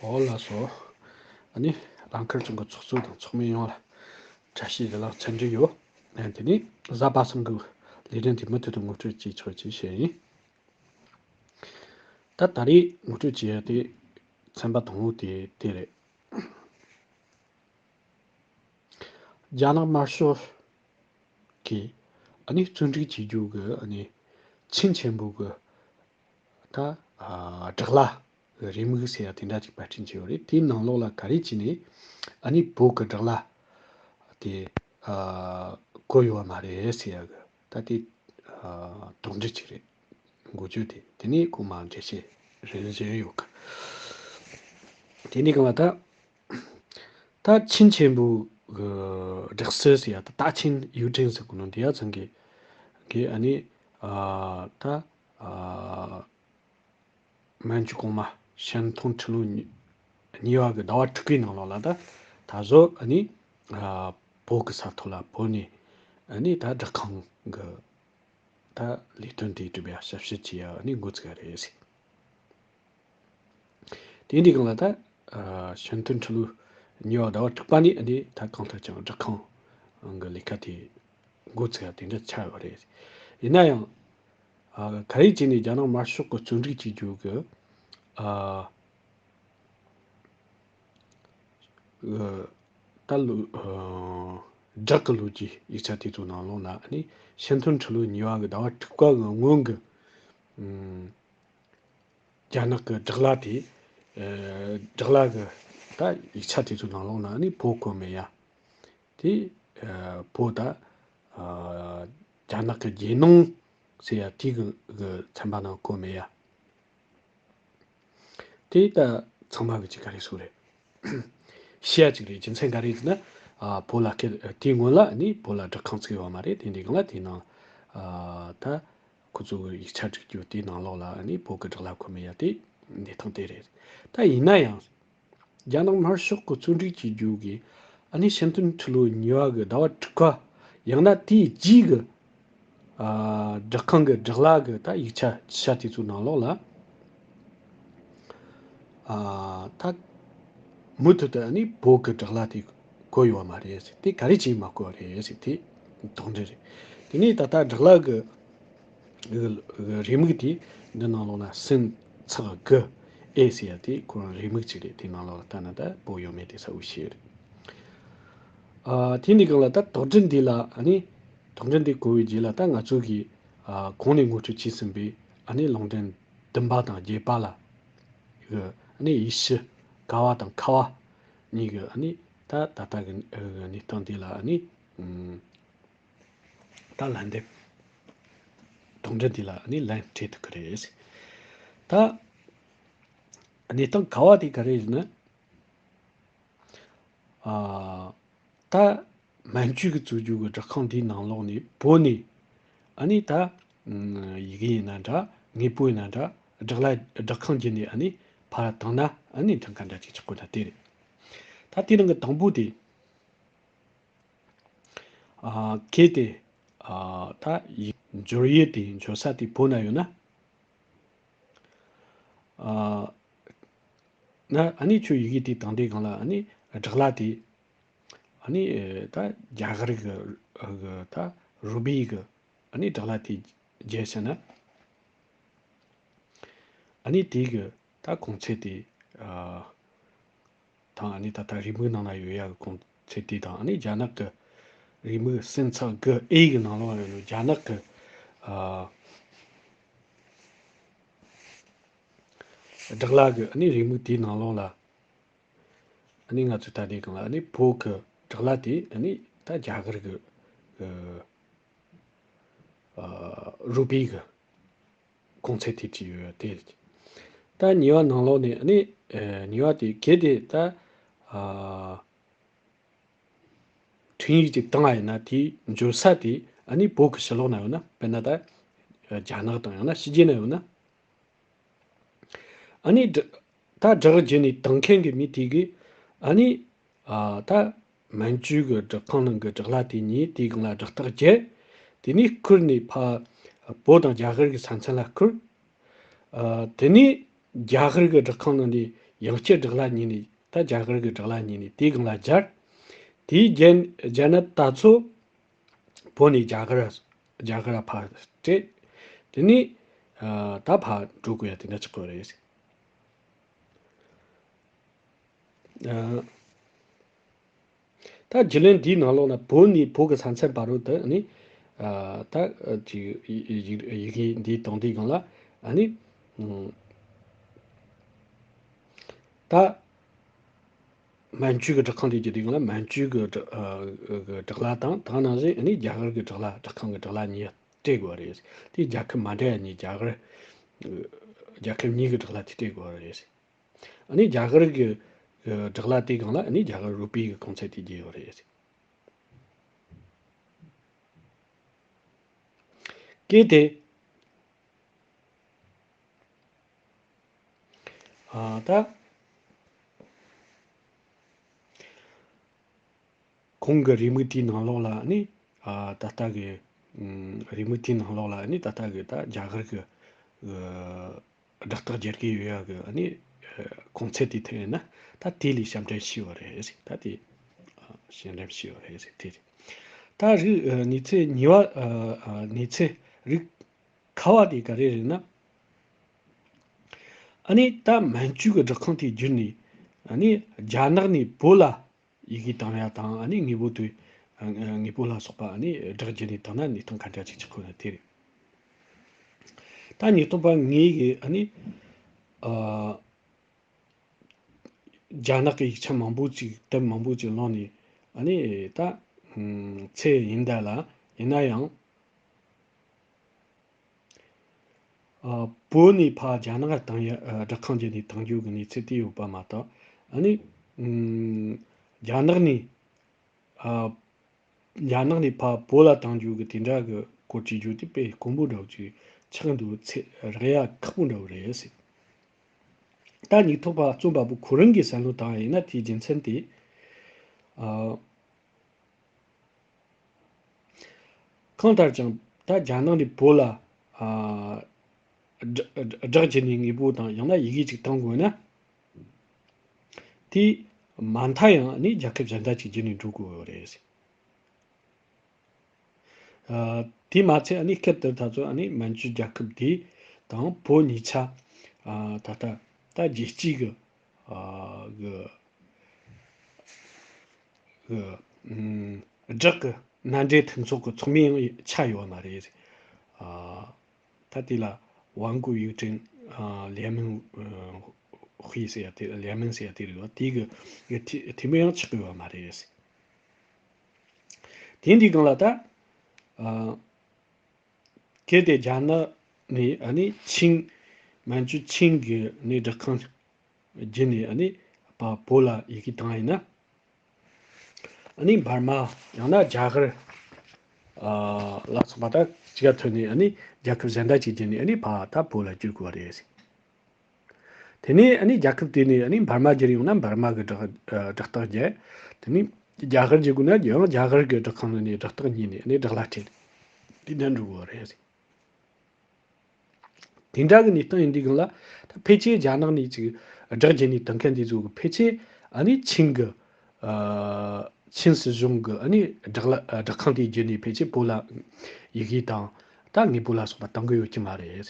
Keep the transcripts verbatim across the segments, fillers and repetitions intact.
ཨོ་ལགས་སོ། ཨ་ནི་རང་ཁུལ་ཚོགས་པའི་ཚོགས་གཙོ་དང་ཚོགས་མི་ཡོངས་ལ་བཀྲ་ཤིས་བདེ་ལེགས་འཚམས་འདྲི་ཡོད། ཨ་དེ་ནས་གཟའ་པ་སངས་ཀྱི་ལས་རིམ་དེ་མུ་མཐུད་དུ་ངོ་སྤྲོད་བྱེད་ཆོག་ཅེས་བཤད་ཡིན། ད་ད་རེས་ངོ་སྤྲོད་བྱེད་ཡ་དེ་ཚན་པ་དང་པོ་དེ་དེ་རེད། རྒྱ་ནག་དམར་ཤོག་གིས་ཨ་ནི་བཙོན་སྒྲིག་བྱེད་རྒྱུ་གི་ཨ་ནི་ཆིན་ཆེན་པོ་གི་ད་ཨ་བསྒྲགས་གླ་རེའུ་མིག་ཟེར་ཡ་དེ་འདྲ་ཅིག་པར་སྐྲུན་བྱས་ཡོད་རེད། དེའི་ནང་ལོགས་ལ་ག་རེ་བྱས་ནས་ཨ་ནི་བོད་ཀྱི་བསྒྲགས་གླ་དེ་ཨ་བཀོད་ཡོད་མ་རེད་ཟེར་ཡ་གི་ད་དེ་ཨ་དོགས་འདྲི་ཅིག་རེད། འགོ་བརྗོད་དེ་དེ་ནས་ཁོ་མར་འགྲེལ་བཤད་རེ་རེ་བྱས་ཡོད་གི། དེ་ནས་གང་ལ་ད། ད་ཆིན་ཆེན་པོ་གི་སྦྲག་སྲིད་ཟེར་ཡ་ད་ད་ཆིན་ཡུས་ཀྲེང་ཟེར་གོ་ནོ་འདི་ཡ་ཚང་གི་གི་ཨ་ནི་ཨ་ད་ཨ་མན་ཇུ་གོང་མ་ཤན་ཐུང་ཁྲི་ལོ་གཉིས་པ་གི་ཟླ་བ་དྲུག་པའི་ནང་ལོགས་ལ་ད་ད་གཟོད་ཨ་ནི་ཨ་བོད་གི་ས་ཐོག་ལ་བོད་ནས་ཨ་ནི་ད་བསྒྲགས་ཁང་གི་ད་ལས་དོན་དེ་གྲུབ་ཡ་ཞབས་ཞུ་བྱེད་ཡ་ཨ་ནི་འགོ་ཚུགས་ཡ་རེད་ཟེར། དེ་འདྲའི་སྒང་ལ་ད་ཨ་ཤན་ཐུང་ཁྲི་ལོ་གཉིས་པ་ཟླ་བ་དྲུག་པ་ནས་ཨ་ནི་ད་གང་ལྟར་ཀྱང་བསྒྲགས་ཁང་གི་ལས་ཀ་དེ་འགོ་ཚུགས་ཡ་དེ་འདྲ་ཆགས་ཡོད་རེད། ཡིན་ན་ཡང་ཨ་ག་རེ་བྱས་ནས་རྒྱ་ནག་དམར་ཤོག་གི་བཙོན་སྒྲིག་བྱེད་རྒྱུ་གི་ཨ་ཨ་ད་ལོ་ཨ་བསྒྲགས་ཀྱི་ལོ་རྒྱུས་ཡིག་ཆ་དེ་ཚོ་ནང་ལོགས་ལ་ཨ་ནི་ཤན་ཐུང་ཁྲི་ལོ་གཉིས་པ་གི་ཟླ་བ་དྲུག་པ་གི་སྔོན་གི་ཨམ། རྒྱ་ནག་གི་བསྒྲགས་གླ་དེ། ཨ་བསྒྲགས་གླ་གི་ད་ཡིག་ཆ་དེ་ཚོའི་ནང་ལོགས་ན་ནི་བོད་བཀོད་མེད་ཡ། དེ་ཨ་བོད་ད་ཨ་རྒྱ་ནག་གི་རྒྱལ་ནང་ཟེར་ཡ་དེ་གི་གི་ཚན་པ་ནང་བཀོད་མེད་ཡ། དེ་ད་ཚང་མ་གི་ཅིག་ག་རེ་ཟེར་རེད། བཤད་ཡ་ཅིག་རེད། རྒྱུ་མཚན་ག་རེ་ཟེར་ན། ཨ་བོད་ལ་སྐད་དེའི་སྔོན་ལ་ནི་བོད་ལ་བསྒྲགས་ཁང་བཙུགས་ཡོད་མ་རེད། དེ་འདྲའི་སྒང་ལ་དེའི་ནང་ཨ་ད་ཁོ་ཚོ་གི་ཡིག་ཆ་བསྒྲིགས་རྒྱུ་དེའི་ནང་ལོགས་ལ་ནི་བོད་ཀྱི་བསྒྲགས་གླ་བཀོད་མེད་ཡ་དེ་གནས་སྟངས་དེ་རེད། ད་ཡིན་ན་ཡང་རྒྱ་ནག་དམར་ཤོག་གི་བཙོན་སྒྲིག་བྱེད་རྒྱུ་གི་ཨ་ནི་ཤན་ཐུང་ཁྲི་ལོ་གཉིས་པ་གི་ཟླ་བ་དྲུག་པ་ཡང་ན་དེའི་རྗེས་གི་ཨ་བསྒྲགས་ཁང་གི་བསྒྲགས་གླ་གི་ད་ཡིག་ཆ་ཅི་བྱ་དེ་ཚོའི་ནང་ལོགས་ལ་ཨ་ད་མུ་མཐུད་དུ་ཨ་ནི་བོད་ཀྱི་བསྒྲགས་གླ་དེ་བཀོད་ཡོད་མ་རེད་ཟེར། དེ་ག་རེ་བྱས་མ་བཀོད་རེད་ཟེར། དེ་དོགས་འདྲི་རེད། དེ་ནས་ད་ལྟ་བསྒྲགས་གླ་གི་གི་རེའུ་མིག་དེ་འདི་ནང་ལོགས་ལ་སུན་ཚགས་དགུ་ཨེ་ཟེར་ཡ་དེ་ཁོ་རང་རེའུ་མིག་ཅིག་རེད། དེ་ནང་ལོགས་ལ་ལྟ་ན་ད་བོད་ཡོད་མེད་དེ་གསལ་བོ་ཤེས་རེད། ཨ་དེ་འདི་སྒང་ལ་ད་དོགས་འདྲི་འདི་ལ་ཨ་ནི་དོགས་འདྲི་འདི་གོ་བའི་རྗེས་ལ་ད་ང་ཚོ་གིས་ཨ་གོང་ནས་ངོ་སྤྲོད་བྱས་ཟིན་པའི་ཨ་ནི་ལུང་འདྲེན་བདུན་པ་དང་བརྒྱད་པ་ལ་གི་ཨ་ནི་ཡེ་ཤུ་ཀ་བ་དང་ཁ་བ་གཉིས་ཀྱི་ཨ་ནི་ད་ད་ལྟ་གི་ཨ་གནས་སྟངས་འདི་ལ་ཨ་ནི་ཨུམ་ད་ལན་འདེབས་དོགས་འདྲི་འདི་ལ་ཨ་ནི་ལན་སྤྲད་ཐུབ་ཀྱི་རེད། ད་གནས་སྟངས་ཀ་བ་དེ་ག་རེ་ཡིན་ན། ཨ་ད་མན་ཇུ་གིས་བཙུགས་རྒྱུ་གི་བསྒྲགས་ཁང་འདིའི་ནང་ལོགས་ནས་བོད་ནས་ཨ་ནི་ད་ཡི་གེ་ཡིན་ན་འདྲ། དངོས་པོ་ཡིན་ན་འདྲ། བསྒྲགས་གླ་བསྒྲགས་ཁང་བརྒྱུད་ནས་ཨ་ནི་ཕར་བཏང་ན་ཨ་ནི་འགྲིག་ག་འདྲ་ཅིག་ཆགས་དགོས་ན་དེ་རེད། ད་དེ་རིང་གི་དང་པོ་དེ་ཨ་གལ་ཏེ་ཨ་ད་ཡིག་འབྱོར་ཡུལ་དེ་འབྱོར་ས་དེ་བོད་ན་ཡོད་ན། ཨ་ན་ཨ་ནི་ཁྱོད་ཡི་གེ་དེ་བཏང་དུས་སྒང་ལ་ཨ་ནི་བསྒྲགས་གླ་དེ་ཨ་ནི་ཨེ་ད་རྒྱ་གར་གི་ཨ་གི་ད་རུ་པི་གི་ཨ་ནི་བསྒྲགས་གླ་དེ་བརྒྱབ་ཟིན་ན་ཨ་ནི་དེ་གི་ད་གོང་ཚད་དེ་ཨ་དང་ཨ་ནི་ད་ལྟ་རེའུ་མིག་ནང་ན་ཡོད་ཡ་གི་གོང་ཚད་དེ་དང་ཨ་ནི་རྒྱ་ནག་གི་རེའུ་མིག་སུན་ཚགས་དགུ་ཨེ་གི་ནང་ལོགས་ཡོད་ནོ་རྒྱ་ནག་གི་ཨ་བསྒྲགས་གླ་གི་ཨ་ནི་རེའུ་མིག་དེའི་ནང་ལོགས་ལ་ཨ་ནི་ང་ཚོས་ད་དེ་གང་ལ་ཨ་ནི་བོད་གི་བསྒྲགས་གླ་དེ་ཨ་ནི་ད་རྒྱ་གར་གི་ཨ་རུ་པི་གི་གོང་ཚད་དེ་བྲིས་ཡོད་དེ། ད་གཉིས་པ་ནང་ལོགས་ནས་ཨ་ནི་ཨ་གཉིས་པ་དེ་གལ་ཏེ་ད་ཨ་འཕྲིན་ཡིག་ཅིག་བཏང་བ་ཡིན་ན་དེའི་འབྱོར་ས་དེ་ཨ་ནི་བོད་ཀྱི་ཕྱི་ལོགས་ན་ཡོད་ན། དཔེར་ན་ད་རྒྱ་ནག་དང་ཡང་ན་ཕྱི་རྒྱལ་ན་ཡོད་ན། ཨ་ནི་ད་བསྒྲགས་བརྒྱུད་ནས་བཏང་མཁན་གྱི་མི་དེ་གིས་ཨ་ནི་ཨ་ད་མན་ཇུ་གི་བསྒྲགས་ཁང་ནང་གི་བསྒྲགས་གླ་དེ་ཉོས། དེའི་སྒང་ལ་སྒྲགས་རྟགས་བརྒྱབ། དེ་ནས་བསྐུར་ནས་ཕར་བོད་དང་རྒྱ་གར་གྱི་ས་མཚམས་ལ་བསྐུར། ཨ་དེ་ནས་རྒྱ་གར་གྱི་བསྒྲགས་ཁང་ནང་ནས་ ཡང་བསྐྱར་བསྒྲགས་གླ་ཉོས་ནས། ད་རྒྱ་གར་གྱི་བསྒྲགས་གླ་ཉོས་ནས་དེའི་སྒང་ལ་སྦྱར། དེའི་རྗེས་རྗེས་ནས་ད་ཚོ་བོད་ནས་རྒྱ་གར་རྒྱ་གར་ཕར་སྤྲད། དེ་ནས་ཨ་ད་ཕར་འགྲོ་དགོས་ཡ་དེ་འདྲ་ཆགས་ཀྱི་ཡོད་རེད། ཨ། ད་རྒྱུན་ལས་འདིའི་ནང་ལོགས་ལ་བོད་ནས་བོད་ཀྱི་ས་མཚམས་བར་དུ་ཨ་ནི། ཨ། ད་ཅིག་ཡི་ཡི་ཡི་གེ་འདི་གཏོང་དུས་སྒང་ལ་ཨ་ནི། ཨུམ། ད་མན་ཇུ་གི་བསྒྲགས་ཁང་དེ་བརྒྱུད་དུས་སྒང་ལ་མན་ཇུ་གི་བསྒྲགས་ཨ་གི་བསྒྲགས་གླ་དང་། དེ་ནང་བཞིན་ཨ་ནི་རྒྱ་གར་གྱི་བསྒྲགས་གླ། བསྒྲགས་ཁང་གི་བསྒྲགས་གླ་གཉིས་སྤྲད་དགོས་པ་རེད། དེ་རྒྱལ་ཁབ་མ་འདྲ་བ་གཉིས། རྒྱ་གར་རྒྱལ་ཁབ་གཉིས་ཀྱི་བསྒྲགས་གླ་དེ་སྤྲད་དགོས་པ་རེད། ཨ་ནི་རྒྱ་གར་གྱི་ཨ་བསྒྲགས་གླ་དེའི་སྒང་ལ་ཨ་ནི་རྒྱ་གར་རུ་པི་གི་གོང་ཚད་དེ་རྒྱས་ཡོད་རེད། གལ་ཏེ། ཨ། ད་གོང་གི་རེའུ་མིག་དེའི་ནང་ལོགས་ལ་ཨ་ནི། ཨ། ད་ལྟ་གི། ཨུམ། རེའུ་མིག་དེའི་ནང་ལོགས་ལ་ཨ་ནི་ད་ལྟ་གི་ད་རྒྱ་གར་གྱི་ཨ་སྒྲ་རྟགས་སྦྱར་གྱི་ཡོད་ཡ་གི་ཨ་ནི་ཨ་གོང་ཚད་དེ་ཐོན་ཡོད་ན། ད་དེ་ལས་ཞབས་འདྲེན་ཞུས་པ་རེད་ཟེར། ད་དེ་ཨ་ཞབས་འདྲེན་ཞུས་པ་རེད་ཟེར། དེ་རེད། ད་རིགས་ཨ་གནས་ཚུལ་གཉིས་པ། ཨ་ཨ་གནས་ཚུལ་རིགས་ཁ་བ་དེ་ག་རེ་རེད་ན། ཨ་ནི་ད་མན་ཇུ་གི་བསྒྲགས་ཁང་དེ་བརྒྱུད་ནས་ཨ་ནི་རྒྱ་ནག་ནས་བོད་ལ་ཡི་གེ་བཏང་ཡ་དང་། ཨ་ནི་དངོས་པོ་དེ་ཨ་དངོས་པོ་ལ་སོགས་པ་ཨ་ནི་སྒྲ་བརྒྱུད་ནས་བཏང་ན་གནས་སྟངས་ག་འདྲ་ཅིག་ཆགས་ཀྱི་ཡོད་ན་དེ་རེད། ད་ཉིས་སྟོང་པ་ངས་གི་ཨ་ནི་ཨ་རྒྱ་ནག་གི་ཡིག་ཆ་མང་པོ་ཅིག། དེབ་མང་པོ་ཅིག་བླངས་ནས་ཨ་ནི་ད་ཚད་ཡིན་ད་ལ། ཡིན་ན་ཡང་ཨ་བོད་ནས་ཕར་རྒྱ་ནག་བཏང་ཡ། ཨ་སྒྲ་ཁང་བརྒྱུད་ནས་བཏང་རྒྱུ་གི་གནས་ཚུལ་དེ་ཡོད་པ་མ་གཏོགས། ཨ་ནི་ཨ་རྒྱ་ནག་ནས་ཨ་རྒྱ་ནག་ནས་ཕར་བོད་ལ་བཏང་རྒྱུ་གི་དེ་འདྲ་གི་སྐོར་བྲིས་རྒྱུ་དེ་དཔེ་དཀོན་པོ་འདྲ་བོ་ཅིག་ཆགས་འདུག། ཚད་རག་ཡ་ཁག་པོ་འདྲ་བོ་རེད་ཟེར། ད་ཉིས་སྟོང་པ་རྩོམ་པ་པོ་ཁོ་རང་གིས་གསལ་སྟོན་བཏང་བ་ཡིན་ན། དེའི་རྒྱུ་མཚན་དེ། ཨ། གང་ལྟར་ཀྱང་ད་རྒྱ་ནག་ནས་བོད་ལ། ཨ། སྒྲ་སྒྲ་བརྒྱུད་ནས་དངོས་པོ་དང་ཡང་ན་ཡི་གེ་ཅིག་བཏང་དགོས་ན། དེ་མ་མཐའ་ཡང་ནི་རྒྱལ་ཁབ་གཞན་དག་ཅིག་བརྒྱུད་ནས་འགྲོ་དགོས་ཡོད་རེད། ཨ། དེ་མ་ཚད་ཨ་ནི་སྐབས་དེར་ད་ཚོ་ཨ་ནི་མན་ཇུ་རྒྱལ་ཁབ་དེ་དང་བོད་གཉིས་ཆ། ཨ། ད་ལྟ་ད་རྒྱལ་སྤྱིའི་གི། ཨ། གི་གི། ཨུམ། སྦྲགས་གི་མནའ་འབྲེལ་མཐུན་ཚོགས་ཀྱི་ཚོགས་མི་ཡང་ཆགས་ཡོད་མ་རེད། ཨ། ད་དེ་ལ་ཝང་ཀུའུ་ཡུའུ་ཀྲིན། ཨ། ལེ་མིང་ཧུའེ་ཟེར་ཡ་དེ། ལེ་མིང་ཟེར་ཡ་དེ་རེད་བ། དེ་གི་འཐུས་འཐུས་མི་ཡང་ཆགས་ཀྱི་ཡོད་མ་རེད། དེ་འདི་སྒང་ལ་ད། ཨ། གལ་ཏེ་རྒྱ་ནག་ནས་ཨ་ནི་ཆིང་། མན་ཇུ་ཆིང་གི་ནས་སྒྲ་ཁང་བརྒྱུད་ནས་ཨ་ནི་ཕར་བོད་ལ་ཡི་གེ་བཏང་ཡིན་ན། ཨ་ནི་འབར་མ་ཡང་ན་རྒྱ་གར། ཨ། ལ་སོགས་པ་ད་གཅིག་ག་ཐོན་ནས་ཨ་ནི་རྒྱལ་ཁབ་གཞན་དག་ཅིག་བརྒྱུད་ནས་ཨ་ནི་ཕར་ད་བོད་ལ་བསྒྱུར་དགོས་པ་རེད། དེ་ནས་ཨ་ནི་རྒྱལ་ཁབ་དེ་ནས་ཨ་ནི་འབར་མ་བསྒྱུར་ཡོང་ན་འབར་མ་གི་སྒྲ་སྒྲ་རྟགས་རྒྱག། དེ་ནས་རྒྱ་གར་བསྒྱུར་དགོས་ན་ཡང་རྒྱ་གར་གི་སྒྲ་ཁང་ནས་སྒྲ་རྟགས་ཉོས་ནས་ཨ་ནི་སྦྲགས་གླ་སྤྲད། དེ་འདྲ་འགྲོ་དགོས་པ་རེད། དེ་འདྲ་གི་གནས་སྟངས་ཡིན་དུས་སྒང་ལ། ད་ཕལ་ཆེར་རྒྱ་ནག་ནས་ཅིག་སྒྲ་བརྒྱུད་ནས་བཏང་མཁན་དེ་ཚོ་གི་ཕལ་ཆེར་ཨ་ནི་ཆིང་གི། ཨ། ཆིང་སྲིད་གཞུང་གི་ཨ་ནི་སྦྲགས་གླ། སྒྲ་ཁང་དེ་བརྒྱུད་ནས་ཕལ་ཆེར་བོད་ལ་ཡི་གེ་དང་ད་དངོས་པོ་ལ་སོགས་པ་བཏང་གི་ཡོད་ཀྱི་མ་རེད།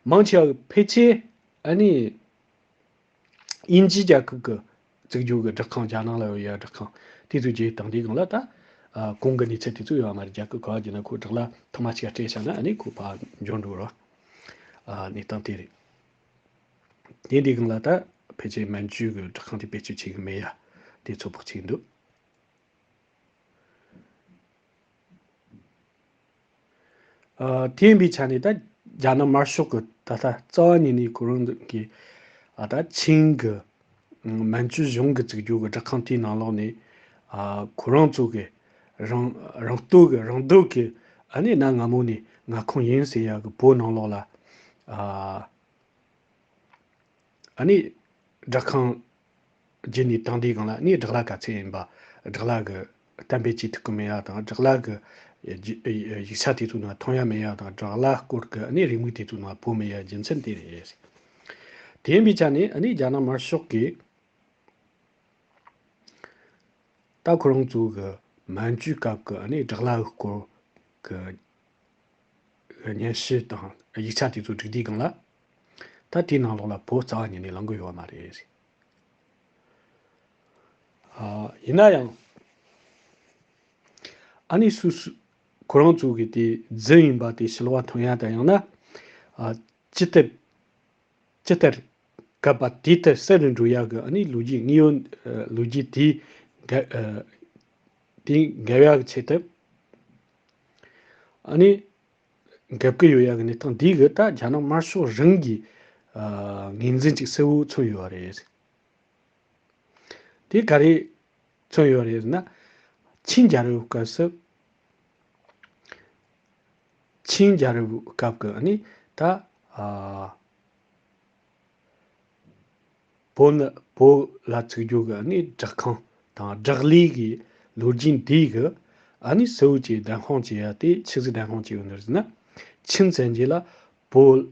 མང་ཆེ་བ་ཕལ་ཆེར་ཨ་ནི་དབྱིན་ཇི་རྒྱལ་ཁབ་ཀྱི་བཙུགས་རྒྱུ་གི་སྒྲ་ཁང་། རྒྱ་ནག་ལ་ཡོད་ཡ་སྒྲ་ཁང་དེ་ཚོ་བརྒྱུད་བཏང་དུས་སྒང་ལ་ད། ཨ། གོང་གི་གནས་ཚུལ་དེ་ཚོ་ཡོད་མ་རེད། རྒྱལ་ཁབ་ག་བ་བརྒྱུད་ན་ཁོ་སྦྲགས་གླ་ཐོག་མ་གཅིག་སྤྲད་བཞག་ན་ཨ་ནི་ཁོ་ཕར་འབྱོར་འགྲོ་ར། ཨ། གནས་སྟངས་དེ་རེད། དེ་འདི་སྒང་ལ་ད་ཕལ་ཆེར་མན་ཇུ་གི་སྒྲ་ཁང་དེ་བེད་སྤྱོད་བྱེད་གི་མེད་ཡ་དེ་ཚོད་དཔག་བྱེད་འདུག། ཨ། དེ་ཡིན་པའི་ཆ་ནས་ད་རྒྱ་ནག་དམར་ཤོག་གི་ད་ལྟ་རྩ་བ་ཉིད་ནས་ཁོ་རང་གི། ཨ། ད་ཆིང་གི། ཨ། མན་ཇུ་གཞུང་གི་བཙུགས་རྒྱུ་གི་སྒྲ་ཁང་དེའི་ནང་ལོགས་ནས། ཨ། ཁོ་རང་ཚོ་གི་རང་རང་སྟོབས་གི་རང་འདོད་གི་ཨ་ནི་གནའ་སྔ་མོ་ནས་མངའ་ཁོངས་ཡིན་ཟེར་ཡ་གི་བོད་ནང་ལོགས་ལ། ཨ། ཨ་ནི་སྒྲ་ཁང་བརྒྱུད་ནས་བཏང་དུས་སྒང་ལ་ཨ་ནི་སྦྲགས་གླ་ག་ཚད་ཡིན་པ། སྦྲགས་གླ་གི་གཏན་འབེབས་བྱེད་ཐུབ་ཀྱི་མེད་ཡ་དང་། སྦྲགས་གླ་གི་ཡིག་ཡིག་ཆ་དེ་ཚོ་ནང་མཐོང་ཡ་མེད་ཡ་དང་། སྦྲགས་གླ་སྐོར་གི་ཨ་ནི་རེའུ་མིག་དེ་ཚོ་ནང་བོད་མེད་ཡ་རྒྱུ་མཚན་དེ་རེད། དེ་ཡིན་པའི་ཆ་ནས་ཨ་ནི་རྒྱ་ནག་དམར་ཤོག་གིས་ད་ཁོ་རང་ཚོ་གི་མན་ཇུའི་སྐབས་ཀྱི་ཨ་ནི་དྲག་ལྷ་གི་སྐོར་གྱི་སྙན་ཞུ་དང་ཡིག་ཆ་དེ་ཚོ་བསྒྲིགས་དུས་སྒང་ལ། ད་དེའི་ནང་ལོགས་ལ་བོད་རྩ་བ་ཉིད་ནས་ལངས་ཀྱི་ཡོད་མ་རེད། ཨ། ཡིན་ན་ཡང་། ཨ་ནི་སུ་སུ་ཁོ་རང་ཚོ་གི་དེ་རྫུན་ཡིན་པ་དེ་ཕྱི་ལོགས་ལ་ཐོན་ཡ་དང་ཡང་ན། ཨ། ཅི་ལྟར། ཅི་ལྟར་གབ་པ་དེ་ལྟར་གསལ་དུ་འགྲོ་ཡག་གི་ཨ་ནི་ལོ་རྒྱུས་དངོས་ཡོད་ལོ་རྒྱུས་དེ་འགལ་ཨ། དེ་འགལ་ཡག་གི་ཆེད་དུ། ཨ་ནི་འགབ་ཀྱི་ཡོད་ཡག་གི་གནས་སྟངས་འདི་གི་ད་རྒྱ་ནག་དམར་ཤོག་རང་གི་ཨ། ངོས་འཛིན་ཅིག་གསལ་བོ་མཚོན་ཡོད་པ་རེད། དེ་ག་རེ་མཚོན་ཡོད་རེད་ཟེར་ན། ཆིང་རྒྱལ་རབས་སྐབས་སུ། ཆིང་རྒྱལ་རབས་སྐབས་ཀྱི་ཨ་ནི་ད་ཨ། བོད་ནི་བོད་ལ་བཙུགས་རྒྱུ་གི་ཨ་ནི་སྦྲག་ཁང་དང་སྦྲག་ལས་ཀྱི་ལོ་རྒྱུས་འདི་གི་ཨ་ནི་གསལ་བོ་བྱས་བདེན་དཔང་བྱས་ཡ་དེ་ཆི་ཟིག་བདེན་དཔང་བྱས་ཡོད་ནི་ཟེར་ན། ཆིང་བཙན་རྒྱལ་ལ་བོད།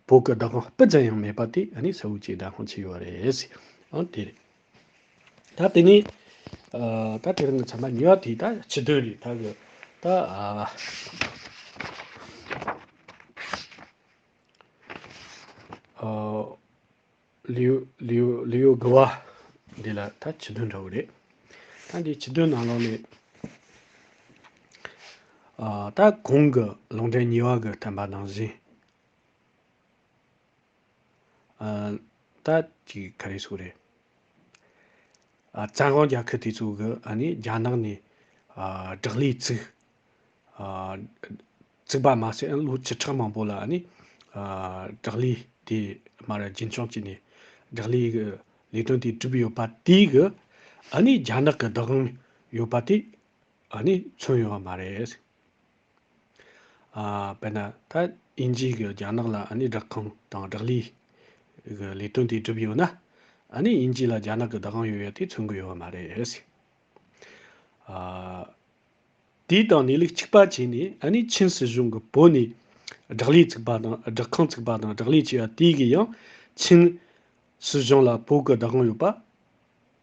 བོད་ཀྱི་བདག་དབང་སྤུ་ཙམ་ཡང་མེད་པ་དེ་ཨ་ནི་གསལ་བོ་བྱས་བདེན་དཔང་བྱས་ཡོད་རེད། ཨང་དེ་རེད། ད་དེ་ནས་ཨ། ད་དེ་རིང་གི་ཚན་པ་གཉིས་པ་དེ་ད་སྤྱི་དོན་རེད། ད་གི་ད་ཨ། ཨ། ལེའུ་ལེའུ་ལེའུ་དགུ་བ་འདི་ལ་ད་སྤྱི་དོན་འདྲ་བོ་རེད། ད་འདི་སྤྱི་དོན་ནང་ལོགས་ནས། ཨ། ད་གོང་གི་ལུང་འདྲེན་གཉིས་པ་གི་བསྟན་པ་ནང་བཞིན། ཨ། ད་ཅིག་ག་རེ་ཟེར་དགོས་རེད། ཨ། བཙན་དབང་རྒྱལ་ཁབ་དེ་ཚོ་གི་ཨ་ནི་རྒྱ་ནག་ནས་ཨ། སྦྲག་ལས་བཙུགས། ཨ། བཙུགས་པ་མ་ཟད་ལོ་བཅུ་ཕྲག་མང་པོ་ལ་ཨ་ནི་ཨ། སྦྲག་ལས་དེ་མར་རྒྱུན་འཁྱོངས་བྱས་ནས་སྦྲག་ལས་ཀྱི་ལས་དོན་དེ་བསྒྲུབས་ཡོད་པ་དེ་གི་ཨ་ནི་རྒྱ་ནག་གི་བདག་དབང་ཡོད་པ་དེ་ཨ་ནི་མཚོན་ཡོད་པ་མ་རེད། ཨ། དཔེར་ན་ད་དབྱིན་ཇི་གིས་རྒྱ་ནག་ལ་ཨ་ནི་སྦྲག་ཁང་དང་སྦྲག་ལས་ཀྱི་ལས་དོན་དེ་བསྒྲུབས་ཡོད་ན། ཨ་ནི་དབྱིན་ཇི་ལ་རྒྱ་ནག་གི་བདག་དབང་ཡོད་ཡ་དེ་མཚོན་གྱི་ཡོད་པ་མ་རེད། ཨ། དེ་དང་གནས་ལུགས་གཅིག་པ་བྱས་ནས་ཨ་ནི་ཆིན་སྲིད་གཞུང་གིས་བོད་ནས་སྦྲག་ལས་བཙུགས་པ་དང་སྦྲག་ཁང་བཙུགས་པ་དང་སྦྲག་ལས་བྱས་པ་དེ་གིས་ཡང་ཆིན་སྲིད་གཞུང་ལ་བོད་ཀྱི་བདག་དབང་ཡོད་པ་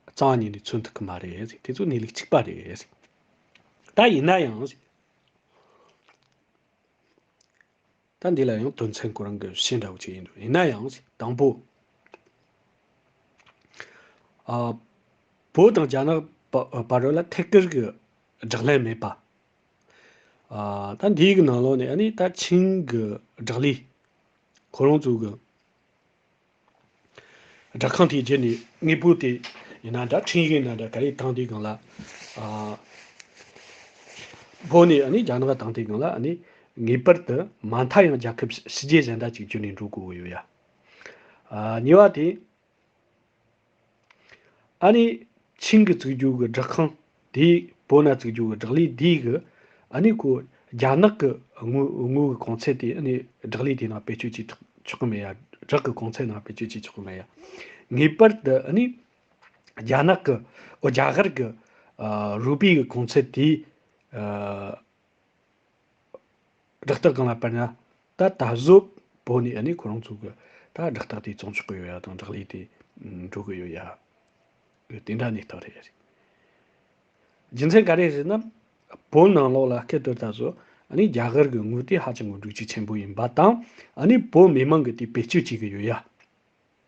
རྩ་བ་ཉིད་ནས་མཚོན་ཐུབ་ཀྱི་མ་རེད། དེ་ཚོ་གནས་ལུགས་གཅིག་པ་རེད། ད་ཡིན་ན་ཡང་། ད་འདི་ལ་ཡང་དོན་ཚན་ཁོ་རང་གི་བཤད་འདྲ་བོ་ཅིག་ཡིན་འདུག་ཡིན་ན་ཡང་དང་པོ། ཨ། བོད་དང་རྒྱ་ནག་བ་བར་ལ་ཐད་ཀར་གྱི་སྦྲག་ལས་མེད་པ། ཨ། ད་འདིའི་གི་ནང་ལོགས་ནས་ཨ་ནི་ད་ཆིང་གི་སྦྲག་ལས་ཁོ་རང་ཚོ་གི་སྦྲག་ཁང་དེའི་རྗེས་ནས་དངོས་པོ་དེ་ཡིན་ན་འདྲ་འཕྲིན་ཡིག་ཡིན་ན་འདྲ་ག་རེ་བཏང་དུས་སྒང་ལ། ཨ། བོད་ནས་ཨ་ནི་རྒྱ་ནག་བཏང་དུས་སྒང་ལ་ཨ་ནི་ངེས་པར་དུ་མ་མཐའ་ཡང་རྒྱལ་ཁབ་ཕྱི་རྒྱལ་གཞན་དག་ཅིག་བརྒྱུད་ནས་འགྲོ་དགོས་ཀྱི་ཡོད་ཡ། ཨ། གཉིས་པ་དེ། ཨ་ནི་ཆིང་གིས་བཙུགས་རྒྱུ་གི་སྦྲག་ཁང་དེ་བོད་ན་བཙུགས་རྒྱུ་གི་སྦྲག་ལས་དེ་གི་ཨ་ནི་ཁོ་རྒྱ་ནག་གི་དངུལ་དངུལ་གི་གོང་ཚད་དེ་ཨ་ནི་སྦྲག་ལས་དེ་ནང་བེད་སྤྱོད་བྱེད་ཆོག་གི་མེད་ཡ། སྦྲག་གི་གོང་ཚད་ནང་བེད་སྤྱོད་བྱེད་ཆོག་གི་མེད་ཡ། ངེས་པར་དུ་ཨ་ནི་རྒྱ་ནག་གི་ཨོ་རྒྱ་གར་གི་ཨ་རུ་པི་གི་གོང་ཚད་དེ་ཨ། སྦྲག་རྟགས་སྒང་ལ་དཔེར་ན་ད་ད་གཟོད་བོད་ནས་ཨ་ནི་ཁོ་རང་ཚོ་གི་ད་སྦྲག་རྟགས་དེ་བཙོང་ཆོག་གི་ཡོད་ཡ་དང་སྦྲག་ལས་དེ་འགྲོ་གི་ཡོད་ཡ། དེ་འདྲ་གནས་སྟངས་རེད། རྒྱུ་མཚན་ག་རེ་རེད་ཟེར་ན། བོད་ནང་ལོགས་ལ་སྐད་དོད་ད་གཟོད་ཨ་ནི་རྒྱ་གར་གི་དངུལ་དེ་ཧ་ཅང་གི་འགྲོ་རྒྱུ་ཆེན་པོ་ཡིན་པ་དང་ཨ་ནི་བོད་མི་མང་གི་དེ་བེད་སྤྱོད་བྱེད་གི་ཡོད་ཡ།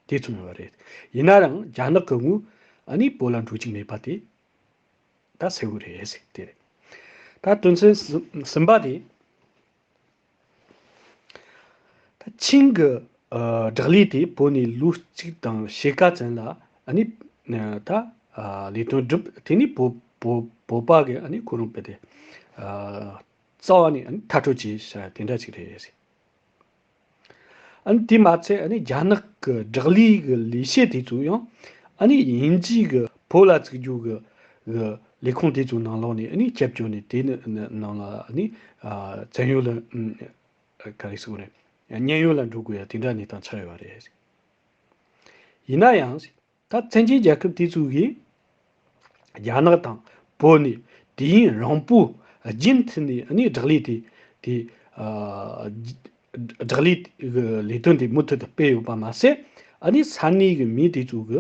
དེ་མཚོན་ཡོད་པ་རེད། ཡིན་ན་རང་རྒྱ་ནག་གི་དངུལ་ཨ་ནི་བོད་ལ་འགྲོ་རྒྱུ་མེད་པ་དེ་ད་གསལ་བོ་རེད་ཟེར་དེ་རེད། ད་དོན་ཚན་གསུམ་གསུམ་པ་དེ། ད་ཆིང་གི་ཨ་སྦྲག་ལས་དེ་བོད་ནས་ལོ་གཅིག་དང་ཕྱེད་ཀ་ཙམ་ལ་ཨ་ནི་ད་ཨ་ལས་དོན་བསྒྲུབས། དེ་ནས་བོད་བོད་བོད་པ་གི་ཨ་ནི་ཁོ་རང་དཔེ་དེ་ཨ་རྩ་བ་ནས་ཨ་ནི་མཐར་སྐྲོད་བྱས་བཞག་དེ་འདྲ་ཅིག་རེད་ཟེར། ཨ་ནི་དེ་མ་ཚད་ཨ་ནི་རྒྱ་ནག་གི་སྦྲག་ལས་གི་ལས་བྱེད་དེ་ཚོ་ཡང་ཨ་ནི་དབྱིན་ཇི་གི་བོད་ལ་བཙུགས་རྒྱུ་གི་གི་ལས་ཁུངས་དེ་ཚོའི་ནང་ལོགས་ནས་ཨ་ནི་སྐྱབས་བཅོལ་ནས་དེ་ནི་ནང་ལ་ཨ་ནི་ཨ་བཙན་གཡོལ་ལ་ཨ་ག་རེ་ཟེར་དགོས་རེད། མཉན་ཡོད་ལ་འགྲོ་དགོས་ཡ་དེ་འདྲ་གནས་སྟངས་ཆགས་ཡོད་པ་རེད། ཡིན་ན་ཡང་། ད་བཙན་བྱོལ་རྒྱལ་ཁབ་དེ་ཚོ་གིས་རྒྱ་ནག་དང་བོད་ནས་དུས་ཡུན་རིང་པོ་རྒྱུན་མཐུད་ནས་ཨ་ནི་སྦྲག་ལས་དེ་དེ་ཨ་སྦྲག་ལས་ཀྱི་ལས་དོན་དེ་མུ་མཐུད་དུ་སྤེལ་ཡོད་པ་མ་ཟད། ཨ་ནི་ས་གནས་ཀྱི་མི་དེ་ཚོ་གི་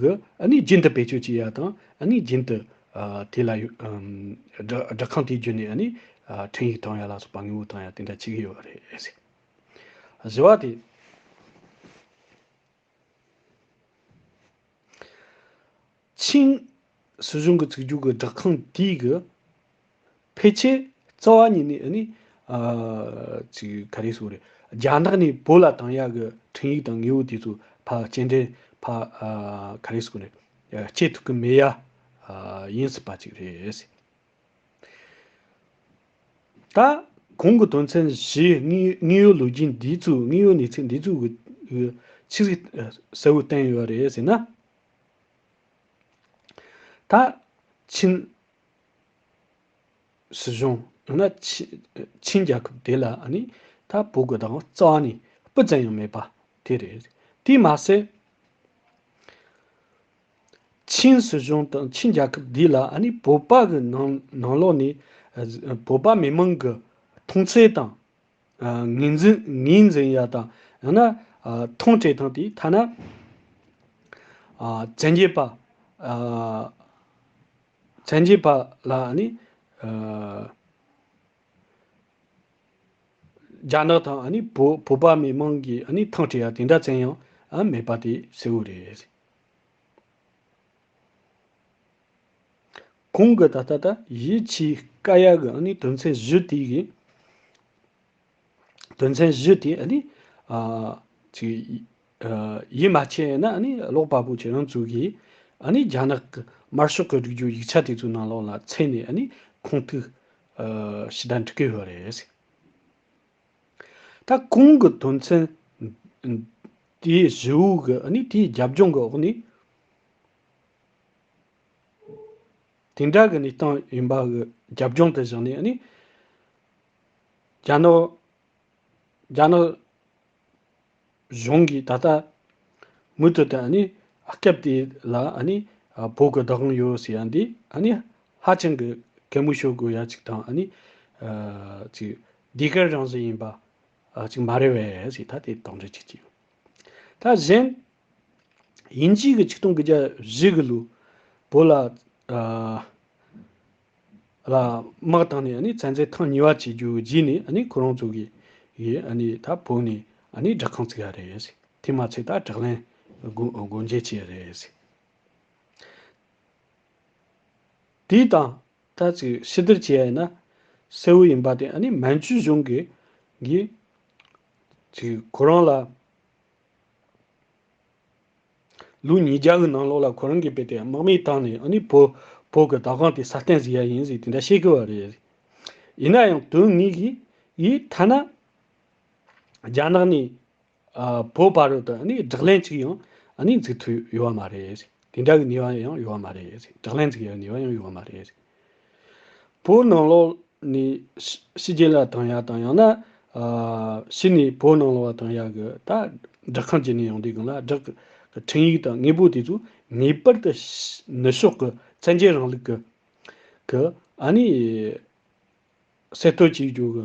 གི་ཨ་ནི་རྒྱུན་དུ་བེད་སྤྱོད་བྱེད་ཡ་དང་། ཨ་ནི་རྒྱུན་དུ་ཨ་དེ་ལ་ཡོད་ཨམ་སྦྲག་སྦྲག་ཁང་དེའི་བརྒྱུད་ནས་ཨ་ནི་ཨ་འཕྲིན་ཡིག་བཏང་ཡ་ལ་སོགས་པ་དངོས་པོ་བཏང་ཡ་དེ་འདྲ་བྱེད་ཀྱི་ཡོད་རེད། བཞི་པ་དེ། ཆིན་སྲིད་གཞུང་གི་བཙུགས་རྒྱུ་གི་སྦྲག་ཁང་དེའི་གི་ཕལ་ཆེར་རྩ་བ་ཉིད་ནས་ཨ་ནི་ཨ་ཅིག་ག་རེ་ཟེར་དགོས་རེད། རྒྱ་ནག་ནས་བོད་ལ་བཏང་ཡ་གི་འཕྲིན་ཡིག་དང་དངོས་པོ་དེ་ཚོ་ཕར་སྐྱེལ་འདྲེན་ཕར་ཨ་ག་རེ་ཟེར་དགོས་རེད། ཨ་སྐྱེལ་ཐུབ་ཀྱི་མེད་ཡ་ཨ་ཡིན་སྲིད་པ་ཅིག་རེད། ད་གོང་གི་དོན་ཚན་བཞི། དངོས་དངོས་ཡོད་ལོ་རྒྱུས་འདི་ཚོ། དངོས་ཡོད་གནས་ཚུལ་འདི་ཚོ་གི་གི་ཆི་ཟིག་གསལ་བོ་བསྟན་ཡོད་རེད་ཟེར་ན། ད་ཆིན་སྲིད་གཞུང་ཡང་ན་ཆི་ཆིན་རྒྱལ་ཁབ་དེ་ལ་ཨ་ནི་ད་བོད་ཀྱི་བདག་དབང་རྩ་བ་ནས་སྤུ་ཙམ་ཡང་མེད་པ་དེ་རེད། དེས་མ་ཟད། ཆིན་སྲིད་གཞུང་དང་ཆིན་རྒྱལ་ཁབ་འདི་ལ་ཨ་ནི་བོད་པ་གི་ནང་ནང་ལོགས་ནས་ཨ་བོད་པ་མི་མང་གི་མཐོང་ཚུལ་དང་། ཨ་ངོས་འཛིན་ངོས་འཛིན་ཡ་དང་། ཡང་ན་ཨ་མཐོང་བྱེད་སྟངས་དེ། ཐ་ན་ཨ་བཙན་རྒྱལ་པ་ཨ་བཙན་རྒྱལ་པ་ལ་ཨ་ནི་ཨ་རྒྱ་ནག་དང་ཨ་ནི་བོད་བོད་པ་མི་མང་གིས་ཨ་ནི་ཐང་བྲིས་ཡ་དེ་འདྲ་ཙམ་ཡང་ཨ་མེད་པ་དེ་གསལ་བོ་རེད། གོང་གི་ད་ལྟ་ད་ཡིད་ཆེས་དཀའ་ཡ་གི་ཨ་ནི་དོན་ཚན་བཞི་དེ་གི་དོན་ཚན་བཞི་དེ་ཨ་ནི་ཨ་ཅིག་ཨ་ཡིད་མ་ཆེས་ན། ཨ་ནི་ཀློག་པ་པོ་ཁྱེད་རང་ཚོ་གིས་ཨ་ནི་རྒྱ་ནག་གི་དམར་ཤོག་གི་སྒྲིག་རྒྱུ་ཡིག་ཆ་དེ་ཚོའི་ནང་ལོགས་ལ་འཚོལ་ནས་ཨ་ནི་ཁུངས་གཏུགས་ཨ་ཞིབ་ཕྲ་འབྲི་གི་ཡོད་རེད། ད་གོང་གི་དོན་ཚན་དེའི་བཞི་བོ་གི་ཨ་ནི་དེའི་རྒྱབ་ལྗོངས་ཀྱི་འོག་ནས། དེ་འདྲ་གི་གནས་སྟངས་ཡིན་པ་གི་རྒྱབ་ལྗོངས་དེ་བཞག་ནས་ཨ་ནི་རྒྱ་ནག་རྒྱ་ནག་གཞུང་གིས་ད་ལྟ་མུ་མཐུད་དུ་ཨ་ནི་སྐབས་དེ་ལ་ཨ་ནི་བོད་ཀྱི་བདག་དབང་ཡོད་ཟེར་ཡ་འདི་ཨ་ནི་ཧ་ཅང་གི་གད་མོ་ཤོར་དགོས་ཡ་ཅིག་དང་། ཨ་ནི་ཅིག་ཟློས་གར་རང་བཞིན་ཡིན་པ་ཅིག་མ་རེད་པས་ཟེར། ད་དེ་དོགས་འདྲི་བྱེད་ཀྱི་ཡོད། ད་གཞན། དབྱིན་ཇི་གི་ཆིག་སྟོང་དགུ་བརྒྱ་བཞི་གི་ལོ་བོད་ལ་ཨ་ལ་དམག་བཏང་ནས་ཨ་ནི་བཙན་འཛུལ་ཐེངས་གཉིས་པ་བྱེད་རྒྱུ་རྗེས་ནས། ཨ་ནི་ཁོ་རང་ཚོ་གིས་ཡིས་ཨ་ནི་ད་བོད་ནས་ཨ་ནི་སྦྲག་ཁང་བཙུགས་ཡ་རེད། དེ་མ་ཚད་ད་དྲག་ལན་སྒོ་སྒོ་འབྱེད་བྱས་རེད། དེ་དང་ད་ཅིག་ཕྱི་བསྡུར་བྱས་ཡ་ཡིན་ན་གསལ་བོ་ཡིན་པ་དེ། ཨ་ནི་མན་ཇུ་གཞུང་གིས་གིས་ཅིག་ཁོ་རང་ལ་ལོ་ཉིས་བརྒྱ་གི་ནང་ལོགས་ལ་ཁོ་རང་གིས་རྦད་དེ་དམག་མི་བཏང་ནས། ཨ་ནི་བོད་བོད་ཀྱི་བདག་དབང་དེ་སྲ་བརྟན་བཟོ་ཡ་ཡིན་ཟེར་དེ་འདྲ་བཤད་གི་ཡོད་རེད། ཡིན་ན་ཡང་དོན་དངོས་ཀྱི་ཡིས་ཐ་ན་རྒྱ་ནག་ནས་ཨ་བོད་བར་དུ་ཨ་ནི་སྦྲག་ལན་ཅིག་ཡང་ཨ་ནི་འཛུགས་ཐུབ་ཡོད་པ་མ་རེད། དེ་འདྲ་གི་ནུས་པ་ཡང་ཡོད་པ་མ་རེད། སྦྲག་ལན་འཛུགས་ཡ་ནུས་པ་ཡང་ཡོད་པ་མ་རེད། བོད་ནང་ལོགས་ནས་ཕྱི་ཕྱི་རྒྱལ་ལ་བཏང་ཡ་དང་། ཡང་ན་ཨ་ཕྱི་ནས་བོད་ནང་ལོགས་ལ་བཏང་ཡ་གི་ད་སྦྲག་ཁང་བརྒྱུད་ནས་ཡོང་དུས་སྒང་ལ་སྦྲག་གི་འཕྲིན་ཡིག་དང་དངོས་པོ་དེ་ཚོ་ངེས་པར་དུ་ནུབ་ཕྱོགས་ཀྱི་བཙན་རྒྱལ་རིང་ལུགས་ཀྱི་གི་ཨ་ནི་གསལ་སྟོན་བྱེད་རྒྱུ་གི་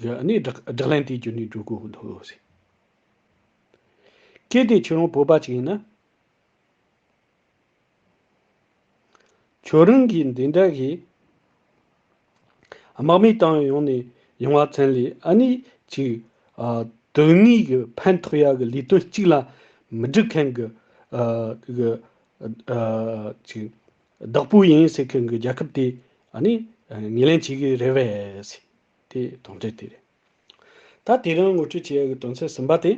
གི་ཨ་ནི་སྦྲག་སྦྲག་ལན་དེ་བརྒྱུད་ནས་འགྲོ་དགོས་ཀྱི་འདུག་ཟེར། གལ་ཏེ་ཁྱོད་རང་བོད་པ་ཅིག་ཡིན་ན། ཁྱོད་རང་གིས་འདི་འདྲ་གི་དམག་མི་བཏང་ཡོང་ནས་ཡོང་བ་ཚན་ལས་ཨ་ནི་ཅིག་ཨ་དོན་དངོས་ཀྱི་ཕན་ཐོགས་ཡ་གི་ལས་དོན་གཅིག་ལ་མི་འགྲིག་མཁན་གྱི་ཨ་གི་ཨ་ཅིག་བདག་པོ་ཡིན་ཟེར་མཁན་གྱི་རྒྱལ་ཁབ་དེ་ཨ་ནི་ངོས་ལེན་བྱེད་ཀྱི་རེད་པས་ཟེར། དེ་དོན་འགྲེལ་དེ་རེད། ད་དེ་རིང་ངོ་སྤྲོད་བྱེད་ཡ་གི་དོན་ཚན་གསུམ་པ་དེ།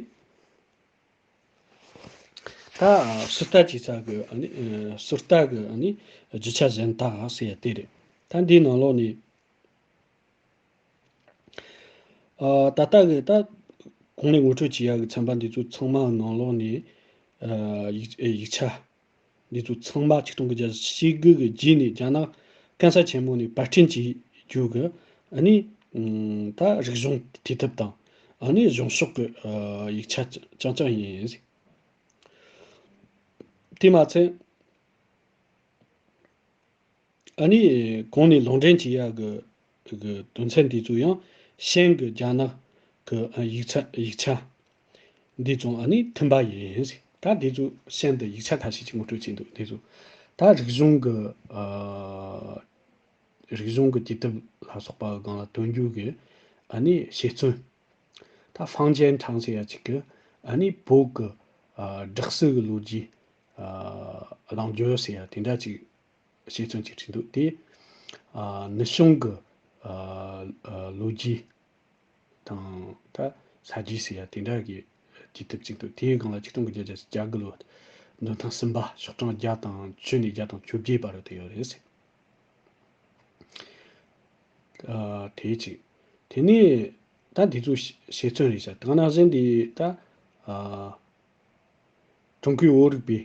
ད་ཟུར་ལྟ་བྱེད་ས་གི་ཨ་ནི་ཨ་ཟུར་ལྟ་གི་ཨ་ནི་རྒྱུ་ཆ་གཞན་དག་ཟེར་ཡ་དེ་རེད། ད་འདིའི་ནང་ལོགས་ནས་ཨ་ད་ལྟ་གི་ད་གོང་ནས་ངོ་སྤྲོད་བྱེད་ཡ་གི་ཚན་པ་འདི་ཚོ་ཚང་མ་ནང་ལོགས་ནས་ཨ་ཡིག་ཡིག་ཆ་འདི་ཚོ་ཚང་མ་ཆིག་སྟོང་དགུ་བརྒྱ་བཞི་བཅུ་ཞེ་དགུ་གི་རྗེས་ནས་རྒྱ་ནག་གན་ས་ཆེན་མོ་ནས་པར་སྐྲུན་བྱེད་རྒྱུ་གི་ཨ་ནི་ཨ་ད་རིག་གཞུང་བྲིས་ཐབས་དང་། ཨ་ནི་གཞུང་ཕྱོགས་ཀྱི་ཨ་ཡིག་ཆ་རྐྱང་རྐྱང་ཡིན། དེ་མ་ཚད་ཨ་ནི་གོང་ནས་ལུང་འདྲེན་བྱེད་ཡ་གི་གི་དོན་ཚན་དེ་ཚོ་ཡང་ཤན་གྱི་རྒྱ་ནག་གི་ཨ་ཡིག་ཆ་ཡིག་ཆ་ འདི་ཚོ་ཨ་ནི་མཐུན་པ་ཡིན་ཟེར། ད་འདི་ཚོ་ཤིན་ཏུ་ཡིག་ཆ་ཁ་ཤས་ཅིག་ངོ་སྤྲོད་བྱས་འདུག་འདི་ཚོ་ད་རིག་གཞུང་གི་ཨ། རིག་གཞུང་གི་དུས་དེབ་ལ་སོགས་པ་སྒང་ལ་ཐོན་རྒྱུ་གི་ཨ་ནི་དཔྱད་རྩོམ། ད་ཧྥང་ཅན་ཁྲང་ཟེར་ཡ་ཅིག་གི་ཨ་ནི་བོད་ཀྱི་ཨ་སྦྲག་སྲིད་ཀྱི་ལོ་རྒྱུས་ཨ་གླེང་བརྗོད་ཟེར་ཡ་དེ་འདྲ་ཅིག་དཔྱད་རྩོམ་ཅིག་བྲིས་འདུག་དེ་ཨ་ནུབ་བྱང་གི་ཨ་ཨ་ལོ་རྒྱུས་དང་ད་ས་རྒྱུས་ཟེར་ཡ་དེ་འདྲ་གི་དུས་དེབ་ཅིག་འདུག་དེའི་སྒང་ལ་ཆིག་སྟོང་དགུ་བརྒྱ་བརྒྱད་ཅུ་གྱ་དགུ་ལོ་འདོན་ཐེངས་གསུམ་པ་ཤོག་གྲངས་བརྒྱ་དང་བཅུ་ནས་བརྒྱ་དང་བཅོ་བརྒྱད་བར་དུ་ཡོད་རེད། ཨ་དེ་གཅིག་དེ་ནས་ད་འདི་ཚོ་དཔྱད་རྩོམ་རེད་ཤག་དེ་ནང་བཞིན་དེ་ད་ཨ་ཀྲུང་གོའི་བོད་རིག་པའི་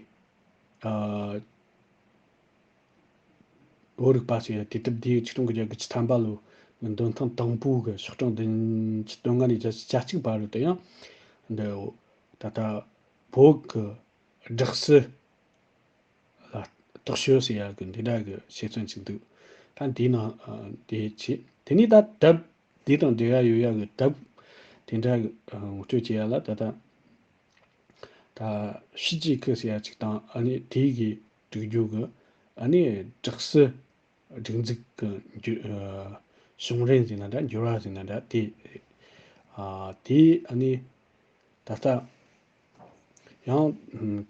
ཨ་བོད་རིག་པ་ཟེར་ཡ་དེ་དེབ་འདི་ཆིག་སྟོང་དགུ་བརྒྱ་དགུ་བཅུ་ཐམ་པ་ལོ་འདོན་ཐེངས་དང་པོ་གི་ཤོག་གྲངས་བདུན་ཅུ་དོན་ལྔ་ནས་བརྒྱད་ཅུ་གྱ་གཅིག་བར་དུ་ཡང་འདི་ད་ལྟ་བོད་ཀྱི་སྦྲག་སྲིད་ལ་རྟོག་དཔྱོད་ཟེར་ཡ་གི་འདི་འདྲ་གི་དཔྱད་རྩོམ་ཅིག་འདུག་ད་འདིའི་ནང་ཨ་དེ་བྱས། དེ་ནས་ད་དེབ་འདི་དང་འབྲེལ་བ་ཡོད་ཡ་གི་དེབ་དེ་འདྲ་གི་ཨ་ངོ་སྤྲོད་བྱེད་ཡ་ལ་ད་ལྟ་ད་ཕྱི་རྒྱལ་ཁབ་ཟེར་ཡ་ཅིག་དང་ཨ་ནི་དེ་གི་སྒྲིག་རྒྱུ་གི་ཨ་ནི་སྦྲག་སྲིད་སྒྲིག་འཛུགས་ཀྱི་འགྱུར་ཨ་བྱུང་རིམ་ཟེར་ན་འདྲ། འགྱུར་བ་ཟེར་ན་འདྲ། དེ་ཨ་དེ་ཨ་ནི་ད་ལྟ་ཡང་ཨ་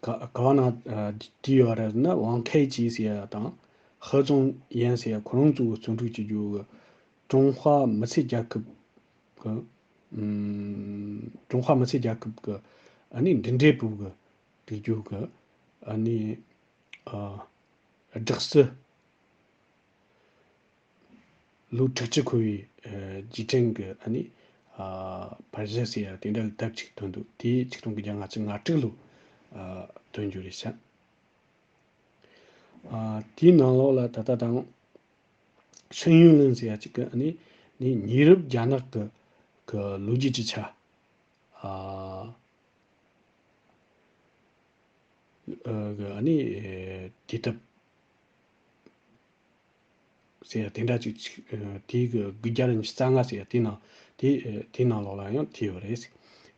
ག་ག་བ་ན་ཨ་བྲིས་ཡོད་རེད་ན། ཝང་ཁའེ་ཅི་ཟེར་ཡ་དང་ཧེ་ཙུང་ཡན་ཟེར་ཡ་ཁོ་རང་ཚོ་གིས་བརྩོན་འགྲུས་བྱེད་རྒྱུ་གི་ཀྲུང་ཧྭ་མི་སེར་རྒྱལ་ཁབ་ཀྱི་ཨམ་ཀྲུང་ཧྭ་མི་སེར་རྒྱལ་ཁབ་ཀྱི་ཨ་ནི་འབྲེལ་འདྲིས་པུའུ་གི་སྒྲིག་རྒྱུ་གི་ཨ་ནི་ཨ་སྦྲག་སྲིད་ལོ་དྲུག་ཅུ་འཁོར་བའི་ཨ་རྗེས་དྲན་གྱི་ཨ་ནི་ཨ་པར་གཞི་ཟེར་ཡ་དེ་འདྲ་གི་དེབ་ཅིག་ཐོན་འདུག་དེ་ཆིག་སྟོང་དགུ་བརྒྱ་ལྔ་བཅུ་ང་དྲུག་ལོ་ཨ་ཐོན་རྒྱུ་རེད་ཤག་ཨ་དེའི་ནང་ལོགས་ལ་ད་ལྟ་དང་ཧྲིན་ཡུན་ལིན་ཟེར་ཡ་ཅིག་གི་ཨ་ནི་ནི་ཉེ་རབས་རྒྱ་ནག་གི་གི་ལོ་རྒྱུས་ཀྱི་ཆ་ཨ་ཨ་གི་ཨ་ནི་དེ་དེབ་ཟེར་ཡ་དེ་འདྲ་ཅིག་ཅིག་ཨ་དེའི་གི་དགུ་བརྒྱ་ཉི་ཤུ་རྩ་ལྔ་ཟེར་ཡ་དེ་ནང་དེ་ཨ་དེ་ནང་ལོགས་ལ་ཡང་དེ་ཡོད་རེད།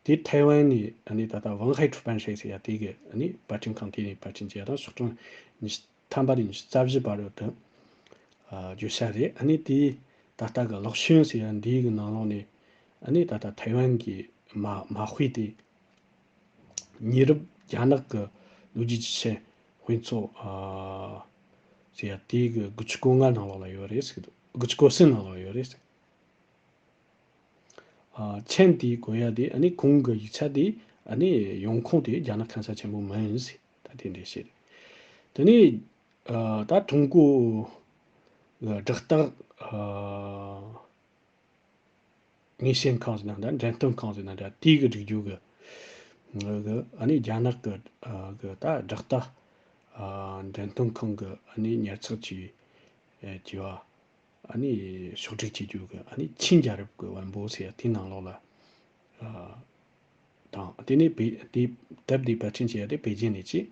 དེ་ཐའེ་ཝན་ནས་ཨ་ནི་ད་ལྟ་ཝང་ཧའེ་ཁྲུ་པན་ཧྲེ་ཟེར་ཡ་དེ་གི་ཨ་ནི་པར་སྐྲུན་ཁང་དེ་ནས་པར་སྐྲུན་བྱས་དང་ཤོག་གྲངས་ཉི་ཤུ་ཐམ་པ་ནས་ཉི་ཤུ་རྩ་བཞི་བར་དུ་ཨ་བརྗོད་བྱ་རེད། ཨ་ནི་དེའི་ད་ལྟ་གི་གློག་བཞུ་ཟེར་ཡ་འདིའི་གི་ནང་ལོགས་ནས་ཨ་ནི་ད་ལྟ་ཐའེ་ཝན་གི་མ་མ་དཔེ་དེ་ཉེ་རབས་རྒྱ་ནག་གི་ལོ་རྒྱུས་ཀྱི་ཆེད་དཔེ་ཚོགས་ཨ་ཟེར་ཡ་དེ་གི་དགུ་བཅུ་གོ་ལྔ་ནང་ལོགས་ལ་ཡོད་རེད་ཟེར་གི་འདུག་དགུ་བཅུ་གོ་གསུམ་ནང་ལོགས་ལ་ཡོད་རེད་ཟེར། ཨ་མཆན་དེ་འགོད་ཡ་དེ་ཨ་ནི་གོང་གི་ཡིག་ཆ་དེ་ཨ་ནི་ཡོང་ཁུངས་དེ་རྒྱ་ནག་གང་ས་ཆེན་པོ་མིན་ཟེར། ད་དེ་འདྲ་བཤད། དེ་ནས་ཨ་ད་ཀྲུང་གོ་གི་སྦྲག་སྟེགས་ཨ། ངེས་ཤེས་ཁང་ཟེར་ན་འདྲ། འགྲེམས་སྟོན་ཁང་ཟེར་ན་འདྲ། དེའི་གི་སྒྲིག་རྒྱུ་གི་གི་ཨ་ནི་རྒྱ་ནག་གི་ཨ་གི་ད་སྦྲག་སྟེགས་ཨ་འགྲེམས་སྟོན་ཁང་གི་ཨ་ནི་ཉར་ཚགས་བྱས་ཨེ་བྱས་པ་ཨ་ནི་ཕྱོགས་སྒྲིག་བྱེད་རྒྱུ་གི་ཨ་ནི་ཆིན་རྒྱལ་རབས་ཀྱི་བོན་པོ་ཟེར་ཡ་དེའི་ནང་ལོགས་ལ་ཨ་དང་། དེ་ནས་པེ་དེ་དེབ་དེ་པར་སྐྲུན་བྱས་ཡ་དེ་པེ་ཅིན་ནས་བྱས།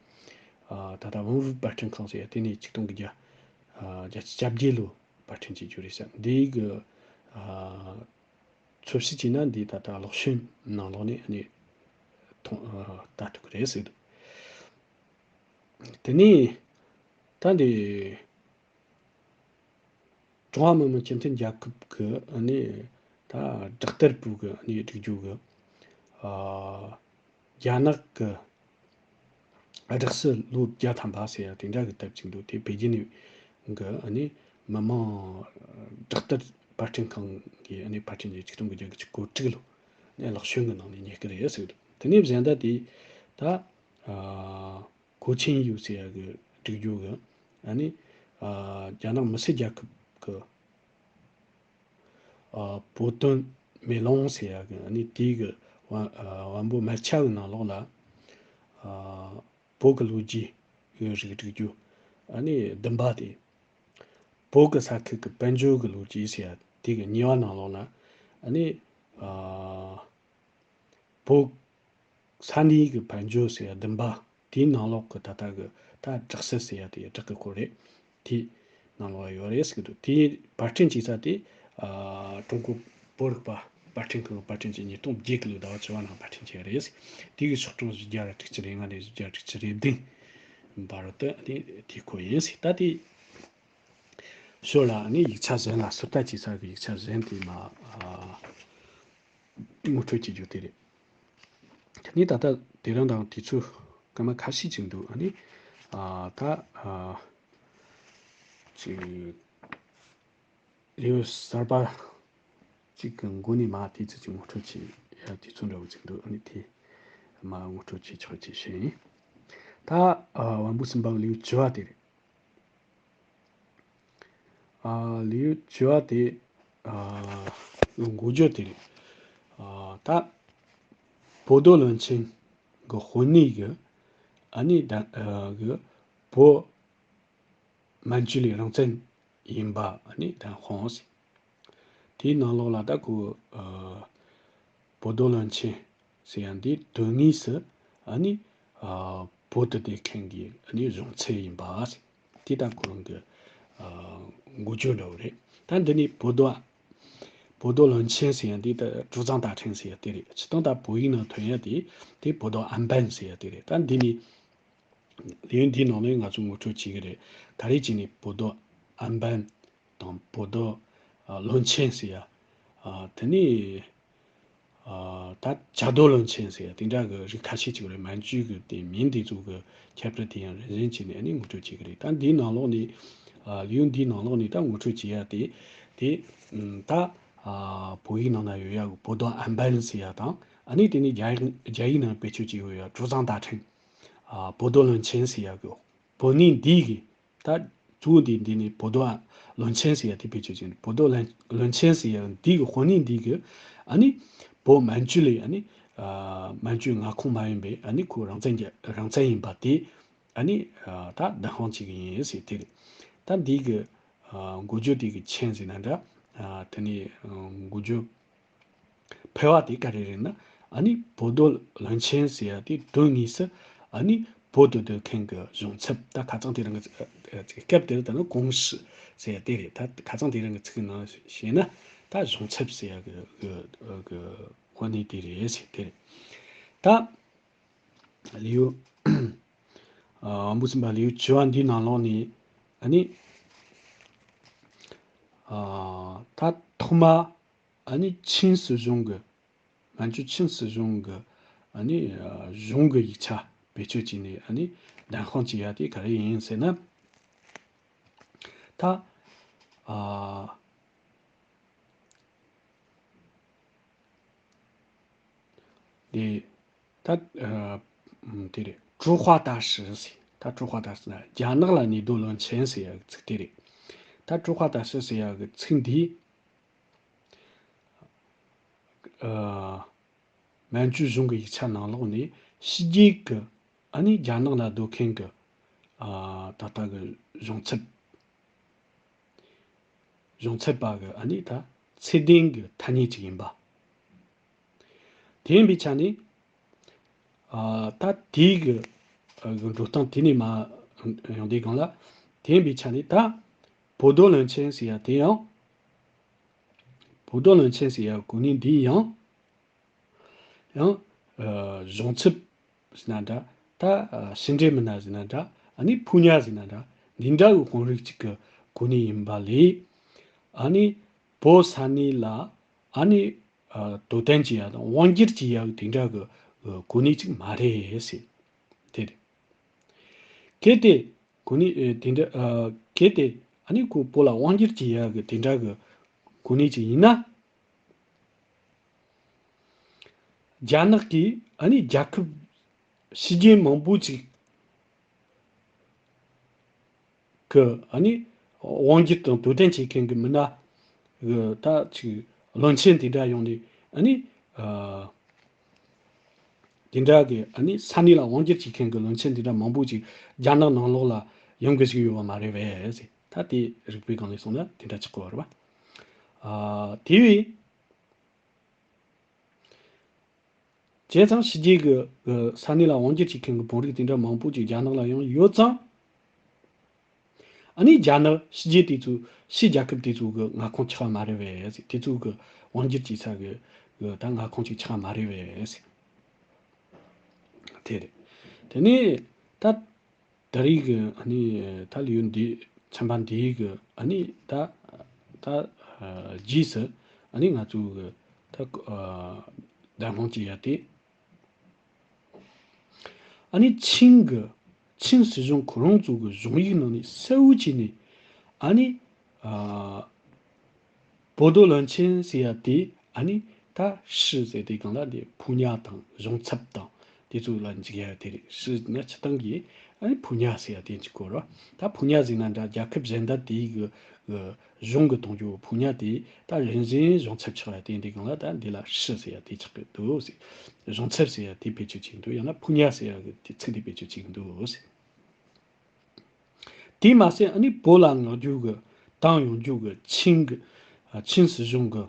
ཨ་ད་ལྟ་ཝང་ཧྥུ་པར་སྐྲུན་ཁང་ཟེར་ཡ་དེ་ནས་ཆིག་སྟོང་དགུ་བརྒྱ་ཨ་བརྒྱད་ཅུ་གྱ་བརྒྱད་ལོ་པར་སྐྲུན་བྱེད་རྒྱུ་རེད་ཤག་འདིའི་གི་ཨ་འཚོལ་ཞིབ་བྱས་ན་འདི་ད་ལྟ་གློག་བཞུ་ནང་ལོགས་ནས་ཨ་ནི་མཐོང་ཨ་ལྟ་ཐུབ་ཀྱི་རེད་ཟེར་གི་འདུག་དེ་ནས་ད་འདི་ཀྲུང་ཧྭ་མི་དམངས་སྤྱི་མཐུན་རྒྱལ་ཁབ་ཀྱི་ཨ་ནི་ད་སྦྲག་སྟེགས་པུའུ་གི་ཨ་ནི་སྒྲིག་རྒྱུ་གི་ཨ་རྒྱ་ནག་གི་སྦྲག་སྲིད་ལོ་བརྒྱ་ཐམ་པ་ཟེར་ཡ་དེ་འདྲ་གི་དེབ་ཅིག་འདུག་དེ་པེ་ཅིན་གི་ཨ་ནི་མི་དམངས་སྦྲག་སྟེགས་པར་སྐྲུན་ཁང་གིས་ཨ་ནི་པར་སྐྲུན་བྱས་ཆིག་སྟོང་དགུ་བརྒྱ་དགུ་བཅུ་གོ་དྲུག་ལོ་ནས་གློག་བཞུ་གི་ནང་ནས་རྙེད་ཀྱི་རེད་ཟེར་གི་འདུག་དེ་ནས་གཞན་དག་དེ་ད་ཨ་གོ་ཆིན་ཡུའུ་ཟེར་ཡ་གི་སྒྲིག་རྒྱུ་གི་ཨ་ནི་ཨ་རྒྱ་ནག་མི་སེར་རྒྱལ་ཁབ་གི་ཨ་བོད་དོན་མེ་ལོང་ཟེར་ཡ་གི་ཨ་ནི་དེའི་གི་བ་ཨ་བམ་པོ་མལ་ཆ་གི་ནང་ལོགས་ལ་ཨ་བོད་གི་ལོ་རྒྱུས་གི་རིགས་སྒྲིག་རྒྱུ་ཨ་ནི་བདུན་པ་དེ། བོད་གི་ས་ཁུལ་གི་དཔལ་འབྱོར་གི་ལོ་རྒྱུས་ཟེར་ཡ་དེ་གི་གཉིས་པ་ནང་ལོགས་ལ་ཨ་ནི་ཨ་བོད་ས་གནས་ཀྱི་དཔལ་འབྱོར་ཟེར་ཡ་བདུན་པ་དེའི་ནང་ལོགས་ཀྱི་ད་ལྟ་གི་ད་སྦྲག་སྲིད་ཟེར་ཡ་དེ་སྦྲག་གི་སྐོར་རེད། དེའི་ནང་ལོགས་ཡོད་རེད་ཟེར་གི་འདུག་དེའི་པར་སྐྲུན་བྱེད་ས་དེ་ཨ་ཀྲུང་གོ་བོད་རིག་པ་ པར་སྐྲུན་ཁང་གི་པར་སྐྲུན་བྱས་ཉིས་སྟོང་བརྒྱད་ཀྱི་ལོའི་ཟླ་བ་བཅུ་བ་ནང་པར་སྐྲུན་བྱས་རེད། དེ་གི་ཤོག་གྲངས་བཞི་བརྒྱ་དྲུག་ཅུ་རེ་ལྔ་ནས་བཞི་བརྒྱ་དྲུག་ཅུ་རེ་བདུན་བར་དུ་དེ་དེ་ཁོ་ཡིན། ད་དེ་ཞོར་ལ་ནི་ཡིག་ཆ་གཞན་ལ་ཟུར་ལྟ་བྱེད་ས་གི་ཡིག་ཆ་གཞན་དེ་མ་ཨ་ངོ་སྤྲོད་བྱེད་རྒྱུ་དེ་རེད། ནི་ད་ལྟ་དེ་རིང་དང་དུས་ཚོད་སྐར་མ་ཁ་ཤས་ཅིག་འདུག་ཨ་ནི་ཨ་ད་ཨ་ཅིག་ལེའུ་གསར་པ་གཅིག་གི་མགོ་ནས་མ་དེ་ཚོ་ཅིག་ངོ་སྤྲོད་བྱེད་ཡ་དུས་ཚོད་འདྲ་བོ་ཅིག་འདུག་ཨ་ནི་དེ་མ་ངོ་སྤྲོད་བྱེད་ཆོག་ཅེས་བཤད་ཡིན། ད་ཨ་དབང་པོ་གསུམ་པ་ལེའུ་བཅུ་བ་དེ་རེད། ཨ་ལེའུ་བཅུ་བ་དེ་ཨ་འགོ་བརྗོད་དེ་རེད། ཨ་ད་བོད་རྡོ་བློན་ཆེན་གི་དཔོན་གནས་གི་ཨ་ནི་ད་ཨ་གི་བོད་མན་ཇུ་ལི་རང་བཙན་ཡིན་པ་ཨ་ནི་ད་ཧོང་ཟེར། དེའི་ནང་ལོགས་ལ་ད་ཁོ་ཨ་བོད་རྡོ་བློན་ཆེན་ཟེར་ཡ་འདི་དོན་དངོས་སུ་ཨ་ནི་ཨ་བོད་དུ་བསྡད་མཁན་གྱི་ཨ་ནི་གཞུང་ཚབ་ཡིན་པ་ཟེར། དེ་ད་ཁོ་རང་གི་ཨ་འགོ་བརྗོད་འདྲ་བོ་རེད། ད་འདི་ནི་བོད་རྡོ་བོད་རྡོ་བློན་ཆེན་ཟེར་ཡ་འདི་ད་ཀྲུའུ་ཙང་ཏ་ཁྲེང་ཟེར་ཡ་དེ་རེད། སྤྱིར་བཏང་ད་བོད་ཡིག་ནང་ཐོན་ཡ་དེ་དེ་བོད་རྡོ་ཨན་པན་ཟེར་ཡ་དེ་རེད། ད་འདི་ནི་ལེའུ་འདིའི་ནང་ནས་ང་ཚོ་ངོ་སྤྲོད་བྱེད་ཀྱི་རེད། ག་རེ་བྱས་ནས་བོད་རྡོ་ཨན་པན་དང་བོད་རྡོ་ཨ་བློན་ཆེན་ཟེར་ཡ། ཨ་དེ་ནས་ཨ་ད་བྱ་རྡོ་བློན་ཆེན་ཟེར་ཡ་དེ་འདྲ་གི་རིགས་ཁ་ཤས་ཅིག་རེད། མན་ཇུ་གི་དེ་མིང་དེ་ཚོ་གི་ཁྱད་པར་དེ་ཡང་རིམ་བཞིན་བྱས་ནས་ཨ་ནི་ངོ་སྤྲོད་བྱེད་ཀྱི་རེད། ད་འདིའི་ནང་ལོགས་ནས་ཨ་ལེའུ་འདིའི་ནང་ལོགས་ནས་ད་ངོ་སྤྲོད་བྱེད་ཡ་དེ་དེ་ཨམ་ད་ཨ་བོད་ཡིག་ནང་ན་ཡོད་ཡ་གི་བོད་རྡོ་ཨན་པན་ཟེར་ཡ་དང་། ཨ་ནི་དེ་ནས་རྒྱ་ཡིག་རྒྱ་ཡིག་ནང་བེད་སྤྱོད་བྱས་ཡོད་ཡ་ཀྲུའུ་ཙང་ཏ་ཁྲེང་། ཨ་བོད་རྡོ་བློན་ཆེན་ཟེར་ཡ་གི་བོད་གནས་འདི་གི་ད་གཙོ་བོ་འདི་འདི་ནི་བོད་རྡོ་བློན་ཆེན་ཟེར་ཡ་དེ་བེད་སྤྱོད་བྱས་ནས། བོད་རྡོ་བློན་བློན་ཆེན་ཟེར་ཡ་འདི་གི་དཔོན་གནས་འདི་གི་ཨ་ནི་བོད་མན་ཇུ་ལི་ཨ་ནི་ཨ་མན་ཇུའི་མངའ་ཁོངས་མ་ཡིན་པའི་ཨ་ནི་ཁོ་རང་བཙན་རྒྱ་རང་བཙན་ཡིན་པ་དེ་ཨ་ནི་ཨ་ད་བདེན་དཔང་བྱེད་ཀྱི་ཡིན་ཟེར་དེ་རེད། ད་འདི་གི་ཨ་འགོ་བརྗོད་དེ་གི་མཆན་ཟེར་ན་འདྲ། ཨ་དེ་ནས་ཨ་འགོ་བརྗོད་ཕལ་བ་དེ་ག་རེ་རེད་ན། ཨ་ནི་བོད་རྡོ་བློན་ཆེན་ཟེར་ཡ་དེ་དོན་དངོས་སུ་ཨ་ནི་བོད་དུ་སྡོད་མཁན་གྱི་གཞུང་ཚབ། ད་ཁ་སང་དེ་རིང་གི་ཚིག་སྐབས་དེར་ད་ནི་ཀུང་ཧྲི་ཟེར་ཡ་དེ་རེད། ད་ཁ་སང་དེ་རིང་གི་ཚིག་ནང་བཤད་ན་ད་གཞུང་ཚབ་ཟེར་ཡ་གི་གི་གི་དཔོན་གནས་དེ་རེད་ཟེར་དེ་རེད། ད་ལེའུ་ཨ་འབུ་སིམ་པ་ལེའུ་བཅུ་བ་འདིའི་ནང་ལོགས་ནས་ཨ་ནི་ཨ་ད་ཐོག་མ་ཨ་ནི་ཆིན་སྲིད་གཞུང་གི་མན་ཇུ་ཆིན་སྲིད་གཞུང་གི་ཨ་ནི་ཨ་གཞུང་གི་ཡིག་ཆ་བེད་སྤྱོད་བྱས་ནས་ཨ་ནི་བདེན་དཔང་བྱེད་ཡ་དེ་ག་རེ་ཡིན་ཟེར་ན། ད་ཨ་དེ་ད་ཨ་དེ་རེད། 朱华大使 ཟེར། ད་朱华大使 ན་རྒྱ་ནག་ལ་གནས་སྡོད་བློན་ཆེན་ཟེར་ཡ་གི་ཚིག་དེ་རེད། ད་朱华大使 ཟེར་ཡ་གི་ཚིག་འདི་ཨ་མན་ཇུ་གཞུང་གི་ཡིག་ཆ་ནང་ལོགས་ནས་ཕྱི་རྒྱལ་གྱི་ཨ་ནི་རྒྱ་ནག་ལ་སྡོད་མཁན་གྱི་ཨ་ད་ལྟ་གི་གཞུང་ཚབ་གཞུང་ཚབ་པ་གི་ཨ་ནི་ད་ཚད་ལྡན་གྱི་ཐ་སྙད་ཅིག་ཡིན་པ། དེ་ཡིན་པའི་ཆ་ནས་ཨ་ད་དེའི་གི་ཨ་གི་འགྲོ་སྟངས་དེ་ནས་མ་ཡོང་དུས་སྒང་ལ། དེ་ཡིན་པའི་ཆ་ནས་ད་བོད་རྡོ་བློན་ཆེན་ཟེར་ཡ་དེ་ཡང་། བོད་རྡོ་བློན་ཆེན་ཟེར་ཡ་གོ་གནས་འདི་ཡང་། ཡང་ཨ་གཞུང་ཚབ་ཟེར་ན་འདྲ། ད་ཨ་ཕྱི་འབྲེལ་མི་སྣ་ཟེར་ན་འདྲ། ཨ་ནི་ཕོ་ཉ་ཟེར་ན་འདྲ། འདི་འདྲ་གི་དཔོན་རིགས་གཅིག་གི་གོ་གནས་ཡིན་པ་ལས། ཨ་ནི་བོད་ས་གནས་ལ་ཨ་ནི་ཨ་དོ་དམ་བྱེད་ཡ་དང་དབང་སྒྱུར་བྱེད་ཡ་དེ་འདྲ་གི་ཨ་གོ་གནས་གཅིག་མ་རེད་ཟེར། དེ་རེད། གལ་ཏེ་གོ་གནས་ཨེ་དེ་འདྲ་ཨ་གལ་ཏེ་ཨ་ནི་ཁོ་བོད་ལ་དབང་སྒྱུར་བྱེད་ཡ་གི་དེ་འདྲ་གི་གོ་གནས་ཅིག་ཡིན་ན། རྒྱ་ནག་གིས་ཨ་ནི་རྒྱལ་ཁབ་ཕྱི་རྒྱལ་མང་པོ་ཅིག་གི་ཨ་ནི་དབང་སྒྱུར་དང་དོ་དམ་བྱེད་མཁན་གྱི་མི་སྣ་གི་ད་ཅིག་བློན་ཆེན་དེ་འདྲ་ཡོང་ནས་ཨ་ནི་ཨ་དེ་འདྲ་གི་ཨ་ནི་ས་གནས་ལ་དབང་སྒྱུར་བྱེད་མཁན་གྱི་བློན་ཆེན་དེ་འདྲ་མང་པོ་ཅིག་རྒྱ་ནག་ནང་ལོགས་ལ་ཡོང་གི་ཞིག་ཡོད་པ་མ་རེད་པས་ཟེར། ད་དེ་རིགས་པའི་སྒང་ནས་སོང་ན་དེ་འདྲ་ཆགས་ཀྱི་ཡོད་རེད་པ། ཨ་དེ་བས། བྱས་ཙང་ཕྱི་རྒྱལ་གྱི་ཨ་ས་གནས་ལ་དབང་སྒྱུར་བྱེད་མཁན་གྱི་དཔོན་རིགས་དེ་འདྲ་མང་པོ་ཅིག་རྒྱ་ནག་ལ་ཡང་ཡོད་ཙང་། ཨ་ནི་རྒྱ་ནག་ཕྱི་རྒྱལ་དེ་ཚོ་ཕྱི་རྒྱལ་ཁབ་དེ་ཚོ་གི་མངའ་ཁོངས་ཆགས་པ་མ་རེད་པས་ཟེར། དེ་ཚོ་གི་དབང་སྒྱུར་བྱེད་ས་གི་ གི་ད་མངའ་ཁོངས་ཅིག་ཆགས་མ་རེད་པས། དེ་རེད། དེ་ནས་ད་ད་རེས་ཀྱི་ཨ་ནི་ད་ལེའུ་འདི་ཚན་པ་འདིའི་གི་ཨ་ནི་ད་ད་རྗེས་སུ་ཨ་ནི་ང་ཚོ་གི་ད་བདམས་ཁོངས་ཀྱི་ཡ་དེ། ཨ་ནི་ཆིང་གི་ཆིང་སྲིད་གཞུང་ཁོ་རང་ཚོ་གི་གཞུང་ཡིག་ནང་ནས་གསལ་བོ་བྱས་ནས། ཨ་ནི་ཨ་博多论签ཟེར་ཡ་དེ་ཨ་ནི་ད市ཟེར་དེ་སྒང་ལ་དེ་ཕོ་ཉ་དང་གཞུང་ཚབ་དང་དེ་ཚོ་ལ་འཇུག་ཡ་དེ་རེད།市ན་སྤྱིར་བཏང་གི་ཨ་ནི་ཕོ་ཉ་ཟེར་ཡ་དེ་འཇུག་གོ་ར། ད་ཕོ་ཉ་ཟེར་ན་འདྲ་རྒྱལ་ཁབ་གཞན་དག་དེའི་གི་གི་གཞུང་གི་གཏོང་རྒྱུ་ཕོ་ཉ་དེ་ད་རིམ་བཞིན་གཞུང་ཚབ་ཆགས་ཡ་དེ་འདི་སྒང་ལ་ད་འདི་ལ་市ཟེར་ཡ་དེ་ཆགས་ཀྱི་འདུག་ཟེར། གཞུང་ཚབ་ཟེར་ཡ་དེ་བེད་སྤྱོད་བྱེད་འདུག་ཡང་ན་ཕོ་ཉ་ཟེར་ཡ་གི་དེ་ཚིག་དེ་བེད་སྤྱོད་བྱེད་ཀྱི་འདུག་ཟེར། དེས་མ་ཟད་ཨ་ནི་བོད་ལ་མངགས་རྒྱུ་གི་བཏང་ཡོང་རྒྱུ་གི་ཆིང་གི་ཨ་ཆིང་སྲིད་གཞུང་གི་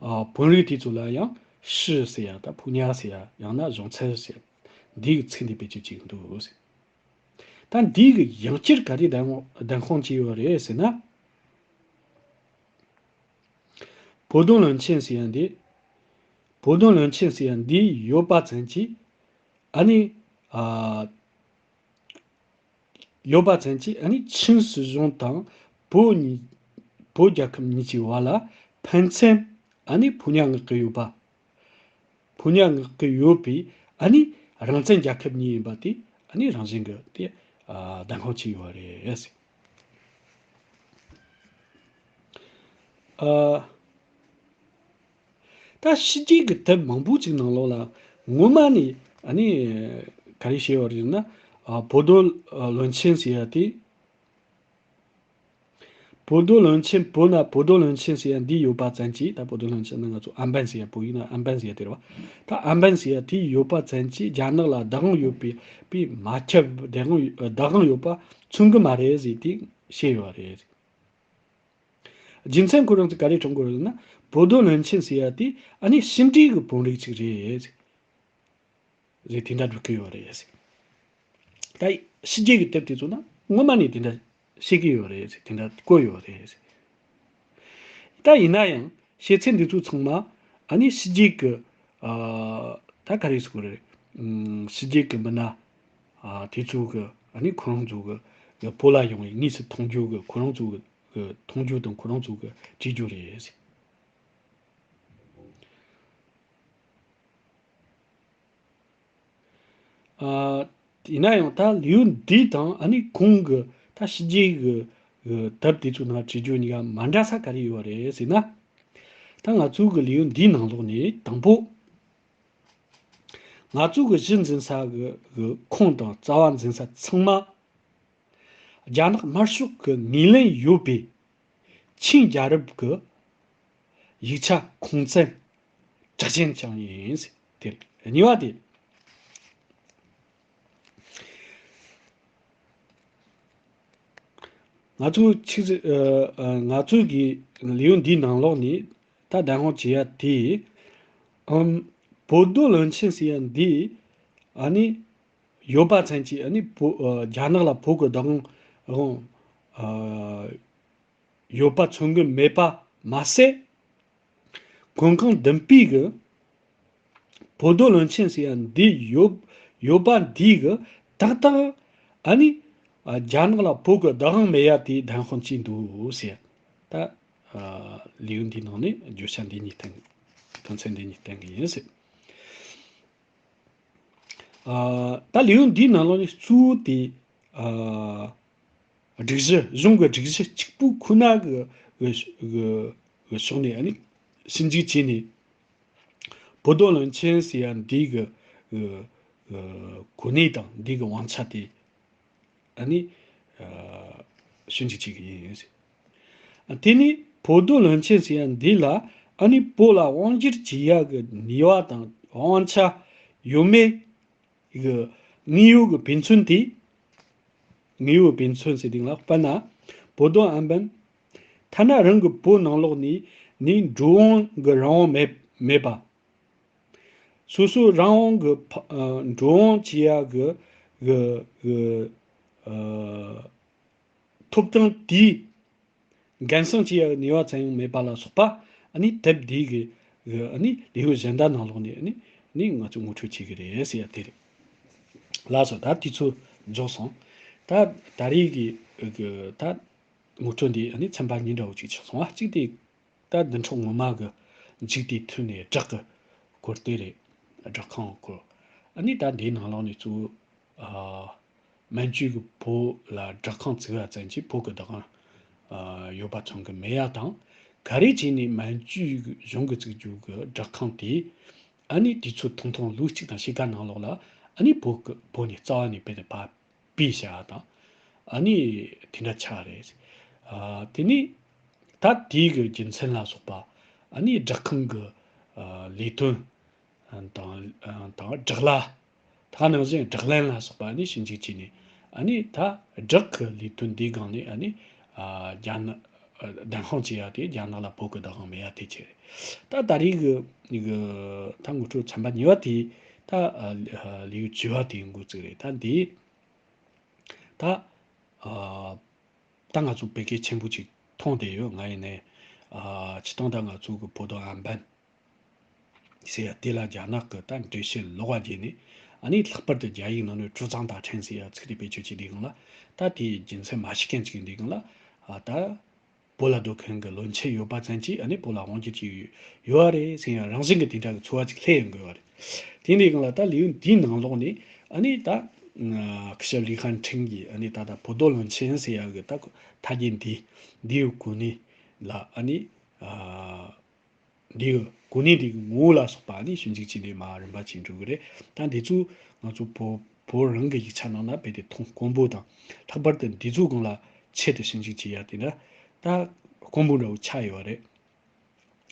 ཨ་དཔོན་རིགས་དེ་ཚོ་ལ་ཡང་市ཟེར་ཡ་ད་ཕོ་ཉ་ཟེར་ཡ་ཡང་ན་གཞུང་ཚབ་ཟེར་ཡ་འདི་གི་ཚིག་འདི་བེད་སྤྱོད་བྱེད་ཀྱི་འདུག་ཟེར། ད་འདི་གི་ཡང་བསྐྱར་ག་རེ་བདམས་བདམས་ཁོངས་བྱས་ཡོད་རེད་ཟེར་ན། 博多论签ཟེར་ཡ་འདི། 博多论签ཟེར་ཡ་འདི་ཡོད་པ་ཙམ་གྱིས། ཨ་ནི། ཨ། ཡོད་པ་ཙམ་གྱིས་ཨ་ནི་ཆིང་སྲིད་གཞུང་དང་བོད་གཉིས། བོད་རྒྱལ་ཁབ་གཉིས་ཀྱི་བར་ལ་ཕན་ཚུན་ཨ་ནི་ཕོ་ཉ་མངགས་ཀྱི་ཡོད་པ། ཕོ་ཉ་མངགས་ཀྱི་ཡོད་པའི་ཨ་ནི་རང་བཙན་རྒྱལ་ཁབ་གཉིས་ཡིན་པ་དེ་ཨ་ནི་རང་བཞིན་གྱི་དེ་ཨ་བདམས་ཁོངས་བྱས་ཡོད་རེད། ཨ། ད་ཕྱི་རྒྱལ་གྱི་དེབ་མང་པོ་ཅིག་ནང་ལོགས་ལ་ངོ་མ་ནས་ཨ་ནི་ག་རེ་བཤད་ཡོད་རེད་ན། ཨ། 博多论签ཟེར་ཡ་དེ། 博多论签 བོད་ན་博多论签ཟེར་ཡ་འདི་ཡོད་པ་ཙམ་གྱིས། ད་博多论签ན་ང་ཚོ་ཨན་པན་ཟེར་ཡ་བོད་ཡིག་ན་ཨན་པན་ཟེར་ཡ་དེ་རེད་བ། ད་ཨན་པན་ཟེར་ཡ་དེ་ཡོད་པ་ཙམ་གྱིས་རྒྱ་ནག་ལ་བདག་དབང་ཡོད་པའི་པའི་མ་ཁྱབ་བདག་དབང་བདག་དབང་ཡོད་པ་མཚོན་གི་མ་རེད་ཟེར་དེ་བཤད་ཡོད་རེད། རྒྱུ་མཚན་ཁོ་རང་ཚོ་ག་རེ་དྲངས་དགོས་རེད་ན། 博多论签ཟེར་ཡ་དེ་ཨ་ནི་ཕྱི་འབྲེལ་གྱི་དཔོན་རིགས་ཅིག་རེད། རེད། དེ་འདྲ་སྒྲུབ་ཀྱི་ཡོད་རེད། ད་ཕྱི་རྒྱལ་གྱི་དེབ་དེ་ཚོ་ན་ངོ་མ་ནས་དེ་འདྲ་བཤད་ཀྱི་ཡོད་རེད། དེ་འདྲ་བཀོད་ཡོད་རེད། ད་ཡིན་ན་ཡང་བཤད་ཚུལ་འདི་ཚོ་ཚང་མ་ཨ་ནི་ཕྱི་རྒྱལ་གྱི་ཨ་ད་ག་རེ་ཟེར་དགོས་རེད། ཕྱི་རྒྱལ་གྱི་མི་སྣ་ཨ་དེ་ཚོ་གི་ཨ་ནི་ཁོ་རང་ཚོ་གི་བོད་ལ་ཡོང་བའི་དངོས་སུ་མཐོང་རྒྱུ་གི་ཁོ་རང་ཚོ་གི་མཐོང་རྒྱུ་དང་ཁོ་རང་ཚོ་གི་བྲིས་རྒྱུ་རེད། ཨ། ཡིན་ན་ཡང་ད་ལེའུ་འདི་དང་ཨ་ནི་གོང་གི་ད་ཕྱི་རྒྱལ་གི་གི་དེབ་དེ་ཚོ་ནང་བྲིས་རྒྱུ་གཉིས་ཀ་མ་འདྲ་ས་ག་རེ་ཡོད་རེད་ཟེར་ན། ད་ང་ཚོ་གི་ལེའུ་འདིའི་ནང་ལོགས་ནས་དང་པོ། ང་ཚོ་གི་གཞི་འཛིན་ས་གི་གི་ཁོངས་དང་རྩ་བ་འཛིན་ས་ཚང་མ། རྒྱ་ནག་དམར་ཤོག་གི་ངོས་ལེན་ཡོད་པའི་ཆིང་རྒྱལ་རབས་ཀྱི་ཡིག་ཆ་ཁུངས་བཙན་གྲགས་ཅན་ཅན་ཡིན། དེ་རེད། གཉིས་པ་དེ། ང་ཚོ་ཆིག་ཨ་ཨ་ང་ཚོ་གི་ལེའུ་འདིའི་ནང་ལོགས་ནས་ད་བདམས་དབང་བྱེད་ཡ་དེ། ཨམ། 博多论签ཟེར་ཡ་འདི་ཨ་ནི་ཡོད་པ་ཙམ་གྱིས་ཨ་ནི་བོད་ཨ་རྒྱ་ནག་ལ་བོད་ཀྱི་བདག་དབང་ཨ་ཡོད་པ་མཚོན་གྱི་མེད་པ་མ་ཟད། མགོན་ཁང་བདུན་པའི་གི་博多论签ཟེར་ཡ་འདི་ཡོད་ཡོད་པ་འདི་གི་ཏག་ཏག་ཨ་ནི་ཨ་རྒྱ་ནག་ལ་བོད་ཀྱི་བདག་དབང་མེད་ཡ་དེ་བདམས་ཁོངས་བྱས་འདུག་ཟེར། ད་ཨ་ལེའུ་འདིའི་ནང་ནས་བརྗོད་བྱ་འདི་གཉིས་བསྟན། དོན་ཚན་འདི་གཉིས་བསྟན་གྱི་ཡིན་ཟེར། ཨ་ད་ལེའུ་འདིའི་ནང་ལོགས་ནས་གཙོ་བོ་དེ་ཨ་སྒྲིག་གཞི་གཞུང་གི་སྒྲིག་གཞི་གཅིག་པུ་ཁོ་ན་གི་གི་གི་གི་ཕྱོགས་ནས་ཨ་ནི་ཞིབ་འཇུག་བྱས་ནས། 博多论签ཟེར་ཡ་འདི་གི་གི་གི་གོ་གནས་དང་འདི་གི་དབང་ཆ་དེ་ཨ་ནི་ཨ་ཞིབ་འཇུག་བྱེད་ཀྱི་ཡིན། ཨ་དེ་ནི་博多论签ཟེར་ཡ་འདི་ལ་ཨ་ནི་བོད་ལ་དབང་སྒྱུར་བྱེད་ཡ་གི་ནུས་པ་དང་དབང་ཆ་ཡོད་མེད་གི་དངོས་ཡོད་ཀྱི་དཔེ་མཚོན་དེ། དངོས་ཡོད་དཔེ་མཚོན་ཟེར་དུས་ལ་དཔེར་ན། 博多安保། ཐ་ན་རང་གི་བོད་ནང་ལོགས་ནས་ནི་འགྲོ་འོང་གི་རང་དབང་མེད་མེད་པ། སོ་སོ་རང་དབང་གི་ཕ་ཨ་འགྲོ་འོང་བྱེད་ཡ་གི་གི་གི་ཨ་ཐོབ་ཐང་དེའི་འགན་སྲུང་བྱེད་ཡ་གི་ནུས་པ་ཙམ་ཡང་མེད་པ་ལ་སོགས་པ་ཨ་ནི་དེབ་འདི་གི་ གི་ཨ་ནི་ལེའུ་གཞན་དག་ནང་ལོགས་ནས་ཨ་ནི་ནི་ང་ཚོས་ངོ་སྤྲོད་བྱེད་ཀྱི་རེད་ཟེར་ཡ་དེ་རེད། ལགས་སོ། ད་དུས་ཚོད་རྫོགས་སོང་། ད་ད་རེས་ཀྱི་གི་ད་ངོ་སྤྲོད་འདི་ཨ་ནི་ཚན་པ་གཉིས་འདྲ་བོ་ཅིག་ཆགས་སོང་བ། གཅིག་དེ་ད་བདུན་ཕྲག་སྔོན་མ་གི་མཇུག་དེ་མཐུད་ནས་བསྒྲགས་ཀྱི་སྐོར་དེ་རེད། བསྒྲགས་ཁང་སྐོར། ཨ་ནི་ད་འདིའི་ནང་ལོགས་ནས་གཙོ་བོ་ཨ། མན་ཇུ་གི་བོད་ལ་བསྒྲགས་ཁང་བཙུགས་པ་ཙམ་གྱིས་བོད་ཀྱི་བདག་དབང་ཨ་ཡོད་པ་མཚོན་གྱི་མེད་ཡ་དང་། ག་རེ་བྱས་ནས་མན་ཇུ་གཞུང་གིས་བཙུགས་རྒྱུ་གི་བསྒྲགས་ཁང་དེས་ཨ་ནི་དུས་ཚོད་ཐུང་ཐུང་ལོ་གཅིག་དང་ཕྱེད་ཀ་ནང་ལོགས་ལ་ཨ་ནི་བོད་ཀྱི་བོད་ནས་རྩ་བ་ནས་བོད་དུ་ཕར་ཕུད་བཞག་པ་དང་། ཨ་ནི་དེ་འདྲ་ཆགས་རེད། ཨ་དེ་ནས་ད་དེའི་གི་རྒྱུ་མཚན་ལ་སོགས་པ་ཨ་ནི་བསྒྲགས་ཁང་གི་ཨ་ལས་དོན་དང་དང་བསྒྲགས་གླ། ད་ནང་བཞིན་བསྒྲགས་ལེན་ལ་སོགས་པ་ཨ་ནི་ཞིབ་འཇུག་བྱས་ནས་ཨ་ནི་ད་བསྒྲགས་ཀྱི་ལས་དོན་འདིའི་སྒང་ནས་ཨ་ནི་ཨ་རྒྱ་ནག་ཨ་བདེན་དཔང་བྱེད་ཡ་དེ་རྒྱ་ནག་ལ་བོད་ཀྱི་བདག་དབང་མེད་ཡ་དེ་བྱས་རེད། ད་ད་རེས་ཀྱི་ནི་གི་ད་ངོ་སྤྲོད་ཚན་པ་གཉིས་པ་དེ་ད་ཨ་ལེའུ་བཅུ་པ་དེ་འགོ་བཙུགས་རེད། ད་འདི་ད་ཨ་ད་ང་ཚོ་བོད་སྐད་ཆེན་པོ་ཅིག་མཐོང་བསྡད་ཡོད། ང་ཡིན་ནའི་ཨ་སྤྱིར་བཏང་ད་ང་ཚོ་གི་བོད་དོན་ཨམ་བན་ཟེར་ཡ་དེ་ལ་རྒྱ་ནག་གི་ད་འགྲེལ་བཤད་ལོག་པ་བརྒྱབ་ནས་ཨ་ནི་ལྷག་པར་དུ་རྒྱ་ཡིག་ནང་ནས་ཀྲུའུ་ཙང་ད་ཁྲེན་ཟེར་ཡ་ཚིག་དེ་བེད་སྤྱོད་བྱས་དུས་སྒང་ལ། ད་དེའི་རྒྱུ་མཚན་མ་ཤེས་མཁན་ཅིག་ཡིན་དུས་སྒང་ལ་ཨ་ད་བོད་ལ་སྡོད་མཁན་གྱི་བློན་ཆེན་ཡོད་པ་ཙམ་གྱིས་ཨ་ནི་བོད་ལ་དབང་སྒྱུར་བྱས་ཡོད་པ་རེད་ཟེར་ཡ་རང་བཞིན་གྱི་དེ་འདྲ་གི་ཚོར་བ་ཅིག་སླེབས་ཡོང་གི་ཡོད་རེད། དེ་འདྲའི་སྒང་ལ་ད་ལེའུ་འདིའི་ནང་ལོགས་ནས་ཨ་ནི་ད་སྐུ་ཞབས་ལི་ཁན་ཁྲིན་གྱིས་ཨ་ནི་ད་ལྟ་བོད་དོན་བློན་ཆེན་ཟེར་ཡ་གི་ད་ཐ་སྙད་འདི་འདིའི་གོ་གནས་ལ་ཨ་ནི་ཨ། འདིའི་གོ་གནས་འདི་གི་ངོ་བོ་ལ་སོགས་པ་ནི་ཞིབ་འཇུག་བྱས་ནས་མར་རིམ་པ་བྱས་འགྲོ་གི་རེད། ད་འདི་ཚོ་ང་ཚོ་བོད་བོད་རང་གི་ཡིག་ཆ་ནང་ན་རྦད་དེ་མཐོང་དཀོན་པོ་དང་། ལྷག་པར་དུ་འདི་ཚོའི་སྒང་ལ་ཆེད་དུ་ཞིབ་འཇུག་བྱེད་ཡ་དེ་འདྲ་ད་དཀོན་པོ་འདྲ་བོ་ཆགས་ཡོད་རེད།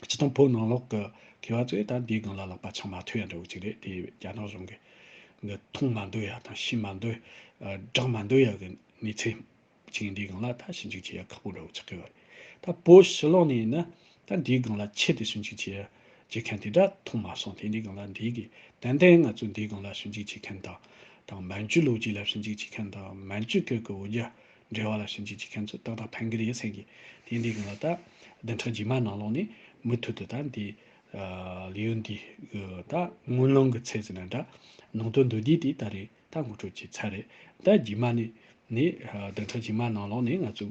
སྤྱིར་བཏང་བོད་ནང་ལོགས་ཀྱི་མཁས་པ་ཚོས་ད་འདིའི་སྒང་ལ་ལག་པ་འཆང་མ་ཐུབ་ཡ་འདྲ་བོ་ཅིག་རེད། དེ་རྒྱ་ནག་གཞུང་གི་གི་མཐོང་མ་འདོད་ཡ་དང་ཤེས་མ་འདོད། ཨ་བསྒྲགས་མ་འདོད་ཡ་གི་གནས་ཚུལ་ཅིག་འདིའི་སྒང་ལ་ད་ཞིབ་འཇུག་བྱེད་ཡ་ཁག་པོ་འདྲ་བོ་ཆགས་ཀྱི་ཡོད་རེད། ད་བོད་ཕྱི་ལོགས་ནས་ཡིན་ན་ད་འདིའི་སྒང་ལ་ཆེད་དུ་ཞིབ་འཇུག་བྱེད་ཡ་བྱེད་མཁན་དེ་འདྲ་མཐོང་མ་སོང་། དེ་འདིའི་སྒང་ལ་འདིའི་གི་ཏན་ཏན་ང་ཚོ་འདིའི་སྒང་ལ་ཞིབ་འཇུག་བྱེད་མཁན་དང་། དང་མན་ཇུ་ལོ་རྒྱུས་ལ་ཞིབ་འཇུག་བྱེད་མཁན་དང་། མན་ཇུ་སྐད་ཀྱི་འོ་བརྒྱལ་འབྲེལ་བ་ལ་ཞིབ་འཇུག་བྱེད་མཁན་ཚོ་ཏག་ཏག་ཕན་གི་རེད་ཟེར་གི། དེ་འདིའི་སྒང་ལ་ད་བདུན་ཕྲག་རྗེས་མ་ནང་ལོགས་ནས་མུ་མཐུད་དུ་ད་འདི་ཨ་ལེའུ་འདི་གི་ད་སྔོན་ལུང་གི་ཚད་ཟེར་ན་འདྲ། ནང་དོན་མདོར་བསྡུས་དེ་ད་རེས་ད་ངོ་སྤྲོད་བྱས་ཚར་རེད། ད་རྗེས་མ་ནས་ནས་ཨ་བདུན་ཕྲག་རྗེས་མ་ནང་ལོགས་ནས་ང་ཚོ་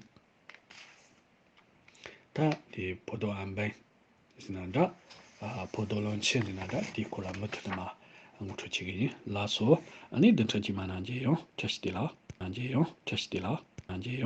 ད་དེ་བོད་དོན་ཨམ་བན་ཟེར་ན་འདྲ། ཨ་བོད་དོན་བློན་ཆེན་ཟེར་ན་འདྲ། དེའི་སྐོར་ལ་མུ་མཐུད་དུ་མར་ངོ་སྤྲོད་བྱེད་ཀྱི་ཡིན། ལགས་སོ། ཨ་ནི་བདུན་ཕྲག་རྗེས་མ་ནང་མཇལ་ཡོང་། བཀྲ་ཤིས་བདེ་ལེགས། ནང་མཇལ་ཡོང་། བཀྲ་ཤིས་བདེ་ལེགས། ནང་མཇལ་ཡོང་།